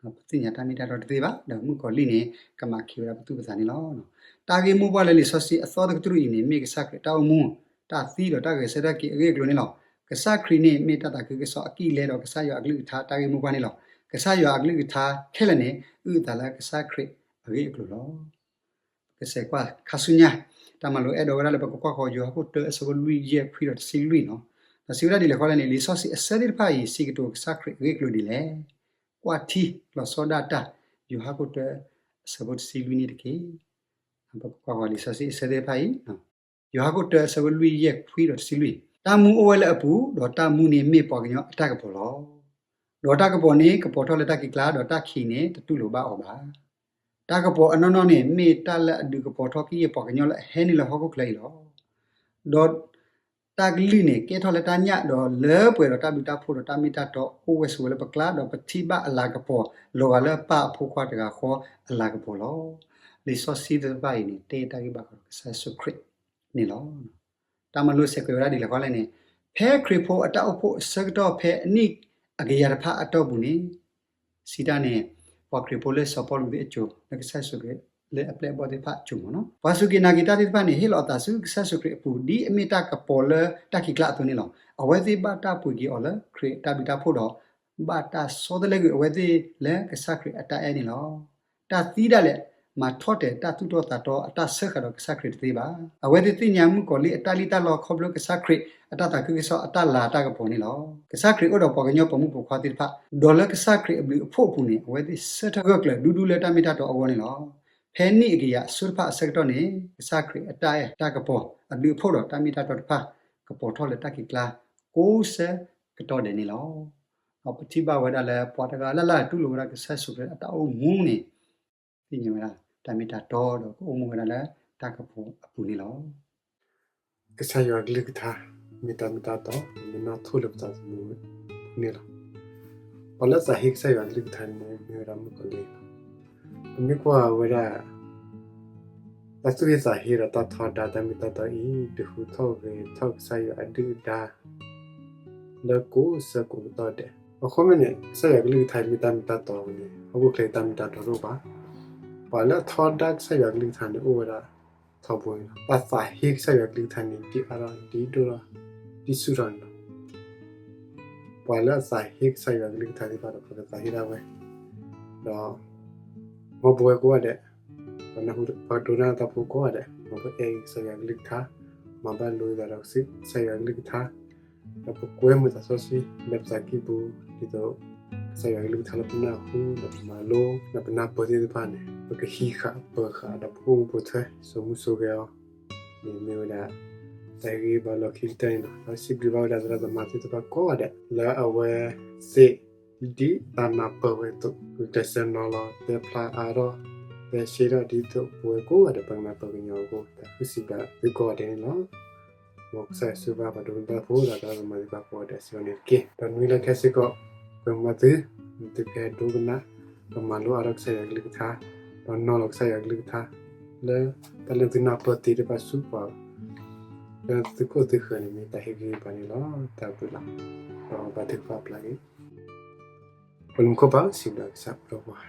ပသ့ၣ်ညါတၢ်မ့ၢ်တၢ်တီတသ့ဘၣ်, ဒီးမုၣ်ကီၤလံၢ်န့ၣ် ကမၤခံးဝဲဒၣ်ပသူၣ်ပသးန့ၣ်လီၤ. တၢ်ဂ့ၢ်မိၢ်ပှၢ်လၢလံာ်စီဆှံအသီတကတြူၢ်အံၤန့ၣ် မ့ၢ်ကစၢ်ခရံာ်တၢ်အိၣ်မူ, တၢ်သံဒီးတၢ်ဂဲၤဆၢထၢၣ်က့ၤအဂ့ၢ်အကျိၤန့ၣ်လီၤ. ကစၢ်ခရံာ်န့ၣ် မ့ၢ်တၢ်သးခုကစီၣ်အကံၣ်လဲဒီးကစၢ်ယွၤအကလုၢ်ကထါတၢ်ဂ့ၢ်မိၢ်ပှၢ်န့ၣ်လီၤ. ကစၢ်ယွၤအကလုၢ်ကထါခဲလၢာ်န့ၣ် အုၣ်အသးလၢကစၢ်ခရံာ်အဂ့ၢ်အကျိၤလီၤ. ပကစးကွၢ်ခါဆူညါ တၢ်မၤလိအဲၣ်ဒိးဝဲဒၣ်လၢပကကွၢ်ဃီၤယိၤဟၣ်ခိၣ်တၢအဆၢဖိလွံၢ်ယဲၢ်ခွံဒီးတဆံလွံၢ်န့ၣ်လီၤ. ဒီးစံးဝဲဒၣ်ဒ်လဲၣ်ဃီလဲၣ်န့ၣ်, လံာ်စီဆှံအဆၢသ့ၣ်တဖၣ်အံၤ စံးကတိၤကစၢ်ခရံာ်အဂ့ၢ်အကျိၤဒ်လဲၣ်. ကွၢ်ထံလီၤဆီဒၣ်တၢ် ယိၤဟၣ်ခိၣ်တၢအဆၢဖိတဆံလွံၢ်န့ၣ်တက့ၢ်. ပကကွၢ်ဃီၤလံာ်စီဆှံအဆၢသ့ၣ်တဖၣ်အံၤ, ယိၤဟၣ်ခိၣ်တၢအဆၢဖိလွံၢ်ယဲၢ်ခွံဒီးတဆံလွံၢ်, တၢ်မူအိၣ်ဝဲလၢအပူၤ, ဒီးတၢ်မူန့ၣ်မ့ၢ်ပှၤကညီအတၢ်ကပီၤလီၤ. ဒီးတၢ်ကပီၤန့ၣ်ကပီၤထီၣ်လၢတၢ်ခံးကျါ, ဒီးတၢ်ခံးန့ၣ်တတူၢ်လိာ်ဘၣ်အီၤဘၣ်. တၢ်ကပီၤအနီၢ်နီၢ်န့ၣ် မ့ၢ်တၢ်လၢအဒုးကပီၤထီၣ်ကယဲၢ်ပှၤကညီလၢအဟဲနုာ်လၢဟီၣ်ခိၣ်ချၢအံၤလီၤ. ဒီးတၢ်ကလုၢ်န့ၣ် ကဲထီၣ်လၢတၢ်ညၣ်, ဒီးလၢပှဲၤဒီးတၢ်ဘျုးတၢ်ဖှိၣ်ဒီးတၢ်မ့ၢ်တၢ်တီအိၣ်ဝဲဆိးဝဲလၢပကျါ, ဒီးပထံၣ်ဘၣ်အလၤကပီၤ လီၤဂာ်လၢပၢ်အဖိခွါတဂၤဃီအလၤကပီၤလီၤ. လံာ်စီဆှံသ့ၣ်တဖၣ်အံၤန့ၣ် တဲတၢ်ဂ့ၢ်ဘၣ်ဃးဒီးကစၢ်ယ့ၣ်ၡူးခရံာ်န့ၣ်လီၤ. တၢ်မၤလိဆဲးကွဲးဝဲဒၣ်ဒ်လဲၣ်ဃီလဲၣ်န့ၣ်, ဖဲခရံာ်ဖိအတၢ်အိၣ်ဖှိၣ်အဆၢကတီၢ်ဖဲအနံၣ်အကယၤတဖၣ်အတီၢ်ပူၤန့ၣ်, စံးတၢ်န့ၣ်, ပှၤခရံာ်ဖိလၢစီၤပီလူးသ့ၣ်အစိၤ လၢကစၢ်ယ့ၣ်ၡူးခရံာ်လၢအပျဲၢ်အဘီၣ်သ့ၣ်တဖၣ်အစိၤမ့ၢ်နီၤ, ပှၤစူၢ်က့ၤနာ်က့ၤတၢ်သ့ၣ်တဖၣ်န့ၣ် ဟ့ၣ်လီၤအသးဆူကစၢ်ယ့ၣ်ၡူးခရံာ်အပူၤ ဒ်အမ့ၢ်တၢ်ကပီၤလၢတၢ်ခံးကျါအသိးန့ၣ်လီၤ. အဝဲသ့ၣ်ဘၣ်တၢ်ပှ့ၤက့ၤအီၤလၢခရံာ်အတၢ်ဘျုးတၢ်ဖှိၣ်ဒီး ဘၣ်တၢ်ဆီတလဲကွံာ်အဝဲသ့ၣ်လၢကစၢ်ခရံာ်အတၢ်အဲၣ်န့ၣ်လီၤ. တၢ်သံဒၣ်လဲာ် မၤထီၣ်တဲာ်တၢ်သူၣ်တီသးတီအတၢ်စၢဃာ်ဒီးကစၢ်ခရံာ်တသ့ဘၣ်. အဝဲသ့ၣ်သ့ၣ်ညါမုၣ်ကီၤလံၢ်အတၢ်လံၣ်တၢ်လီခီဖျိကစၢ်ခရံာ်အတၢ်သးခုကစီၣ်အတၢ်လၤတၢ်ကပီၤန့ၣ်လီၤ. ကစၢ်ခရံာ်အိၣ်ဒီးပှၤကညီပိာ်မုၣ်ပိာ်ခွါသ့ၣ်တဖၣ်, ဒီးလၢကစၢ်ခရံာ်အဘျုးအဖှိၣ်အပူၤန့ၣ် အဝဲသ့ၣ်ဆၢထၢၣ်ဂၢၢ်ကျၢၤဒူဒူလၢတၢ်မ့ၢ်တၢ်တီအဂီၢ်န့ၣ်လီၤ. ဖဲနံၣ်အကယၤအစိၤတဖၣ်အဆၢကတီၢ်န့ၣ် ကစၢ်ခရံာ်အတၢ်အဲၣ်တၢ်ကပီၤ အဘျုးအဖှိၣ်ဒီးတၢ်မ့ၢ်တၢ်တီတဖၣ် ကပီၤထီၣ်လၢတၢ်ခံးကျါ ကိးဆၢကတီၢ်ဒဲးန့ၣ်လီၤ. ဒီးပထံၣ်ဘၣ်ဝဲဒၣ်လၢပှၤတဂၤလၢ်လၢ်တူၢ်လိာ်ဝဲဒၣ်ကစၢ်ယ့ၣ်ၡူးခရံာ်အတၢ်အိၣ်မူန့ၣ် သ့ၣ်ညါဝဲဒၣ်တၢ်မ့ၢ်တၢ်တီဒီးကအိၣ်မူဝဲဒၣ်လၢတၢ်ကပီၤအပူၤန့ၣ်လီၤ. ကစၢ်ယွၤအကလုၢ်ကထါ မ့ၢ်တၢ်မ့ၢ်တၢ်တီ မ့ၢ်နီၣ်ထိၣ်လၢပသးသမူန့ၣ်လီၤ. ပှၤလၢအသးဟ့ကစၢ်ယွၤအကလုၢ်ကထါန့ၣ် မ့ၢ်ဝဲဒၣ်မုၣ်ကီၤလံၢ်လီၤ. ပမ့ၢ်ကွၢ်ဝဲဒၣ် တၢ်သူၣ်ဟ့သးဟ့ဒီးတၢ်ထီဒါတၢ်မ့ၢ်တၢ်တီအံၤ ဒုးဟူးထီၣ်ဂဲၤထီၣ်ကစၢ်ယွၤအဒုၣ်အဒါ လၢကိးဆၢကိးကတီၢ်ဒဲး. အဃိမ့ၢ်န့ၣ် ကစၢ်ယွၤကလုၢ်ကထါမ့ၢ်တၢ်မ့ၢ်တၢ်တီန့ၣ် ဟီၣ်ခိၣ်ချၢတၢ်မ့ၢ်တၢ်တီတအိၣ်ဘၣ်. ပှၤလၢအထီဒါကစၢ်ယွၤကလုၢ်ကထါန့ၣ် အိၣ်ဝဲဒၣ်ထီဘိန့ၣ်လီၤ. တၢ်သးဟ့ကစၢ်ယွၤကလုၢ်ကထါန့ၣ် ဒ်အါထီၣ်ဒ်ဒိၣ်ထီၣ် ဒ်ဆူၣ်ထီၣ်န့ၣ်လီၤ. ပှၤလၢအသးဟ့ကစၢ်ယွၤကလုၢ်ကထါသ့ၣ်တဖၣ်ဒီး ပှၤကသးဟ့ဒၣ်ဝဲ ဒီး မ်ပဝဲကိးဂၤဒဲး ပှၤနၢ်ဟူပှၤဒိကနၣ်တၢ်ဖိကိးဂၤဒဲး မ်ပအဲၣ်ကစၢ်ယွၤကလုၢ်ကထါ, မၤဘၣ်လိာ်သးဒီးကစၢ်ယွၤကလုၢ်ကထါ, ဒီးပကွဲမုာ်သးစီဆှံလၢပသးကံၢ်ပူၤ ဒ်သိး ကစၢ်ယွၤကလုၢ်ကထါလၢပနၢ်ဟူ ဒီးပမၤလိ ဒီးပနၢ်ပၢၢ်သ့ၣ်တဖၣ်န့ၣ် ပကဟံးဃာ်ပၢၤဃာ် ဒီးပအိၣ်မူပိာ်ထွဲ စိာ်မူစိာ်ဂဲၤအီၤ န့ၣ်မ့ၢ်ဝဲဒၣ် တၢ်ဟ့ၣ်ဂံၢ်ဟ့ၣ်ဘါလီၢ်ခံကတၢၢ်န့ၣ်လီၤ. ဒီးစံးဘျုးဘၣ်ဝဲဒၣ်သရၣ်သမါသ့ၣ်တဖၣ်ကိးဂၤဒဲး လၢအဝဲသ့ၣ် ဒ်တၢ်နၢ်ပၢၢ်ဝဲအသိး ဂုာ်ကျဲးစၢးနီၤလီၤ တဲဖျါအါထီၣ် တဲရှဲထီၣ်ဒ်သိးပဝဲကိးဂၤဒဲး ပကနၢ်ပၢၢ်ကညီအဂီၢ် တၢ်ဃုစံးဘျုးသုကိးဂၤဒဲးန့ၣ်လီၤ. မ်ကစၢ်ယွၤဆိၣ်ဂ့ၤဘၣ်ပှၤဒိကနၣ်တၢ်ဖိဒီးသရၣ်သမါသ့ၣ်တဖၣ်ကိးဂၤဒဲးစ့ၢ်ကီးန့ၣ်တက့ၢ်. ဒီးနွံလၢခဲစ့ၢ်ကီး ပမၤသု သုကဟဲဒိကနၣ် ဒီးမၤလိအါထီၣ်ကစၢ်ယွၤကလုၢ်ကထါ ဒီးနီၤလီၤကစၢ်ယွၤကလုၢ်ကထါ လၢတၢ်လၢသုနၢ်ပၢၢ်သ့တဖၣ်ဆူပှၤ လၢသုခိၣ်သုဃၢၤန့ၣ် မ့ၢ်တၢ်ဟ့ၣ်ဂံၢ်ဟ့ၣ်ဘါန့ၣ်လီၤ. တၢ်ဘျုးလီၤ. ဒီးဘၣ်သုကပာ်ဖျါက့ၤ ပလံၤမူခိၣ်ဘၣ် စံးဘျုးကစၢ်ပၢ်ပှၤ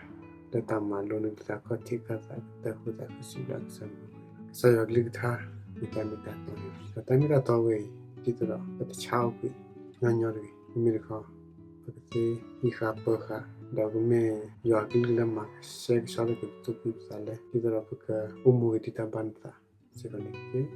လၢတၢ်မၤလိန့ၢ်တၢ်ခီၣ်ထံးခီၣ်သး တၢ်ဃူတၢ်ဖိး စံးဘျုးကစၢ်ပၢ်ပှၤ ကစၢ်ယွၤကလုၢ်ကထါ မ့ၢ်တၢ်မ့ၢ်တၢ်တီန့ၣ်လီၤ. ဒီးတၢ်မ့ၢ်တၢ်တီဝဲအံၤ ဒ်သိးဒီး ပတဆါအိၣ်ကွံာ် ညီညီတဂ့ၤ. မ့မ့ၢ်တခီ ပကသ့ဟံးဃာ်ပၢၤဃာ်, ဒီးကမ့ၢ်ယွၤအကလုၢ်လၢမၤကဆှဲကဆှီထီၣ်က့ၤပသူၣ်ဖှံသးညီလၢ ဒ်သိးဒီးပကအိၣ်မူက့ၤဒ်တၢ်ဘၣ်နသးစ့ၢ်ကီးန့ၣ်တက့ၢ်.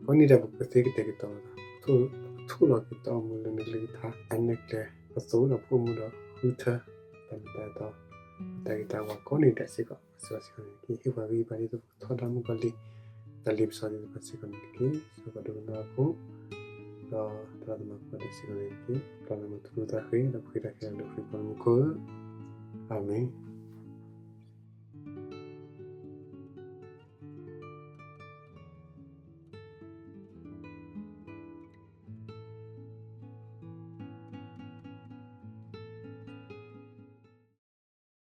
အဃိန့ၣ်ဒီးပကသ့ကတဲာ်ကတီၤလိာ်သး, ပကထိၣ်လီၤက့ၤတၢ်အိၣ်မူလၢနကလုၢ်ကထါ အနဲၣ်ကျဲ ပသိးဒီးပအိၣ်မူဒီးဃုထၢ တၢ်မ့ၢ်တၢ်တီ ပတၢ်ဂ့ၤတၢ်ဝါကိးနံၤဒဲးစ့ၢ်ကီး ပစံးဘၣ်စ့ၢ်ကီးန့ၣ်တက့ၢ်. ဟ့ၣ်ပှၤဂံၢ်ဘါဒ်သိးပကထီဒါမုၣ်ကီၤလံၢ် တၢ်လ့ပစီသ့ၣ်တဖၣ်စ့ၢ်ကီးန့ၣ်တက့ၢ်. ဆိပှၤဒိကနၣ်အဖိ ဒီးတၢ်သမါဖိဒဲးစ့ၢ်ကီးန့ၣ်တက့ၢ်. ပျၢ်လၢမူထူသၣ်ဃ့ ဒီးပဃ့တၢ်ခဲလၢာ်လၢခရံာ်ပှၤမူခိၣ်ဧၢ, အၤမ့ၣ်.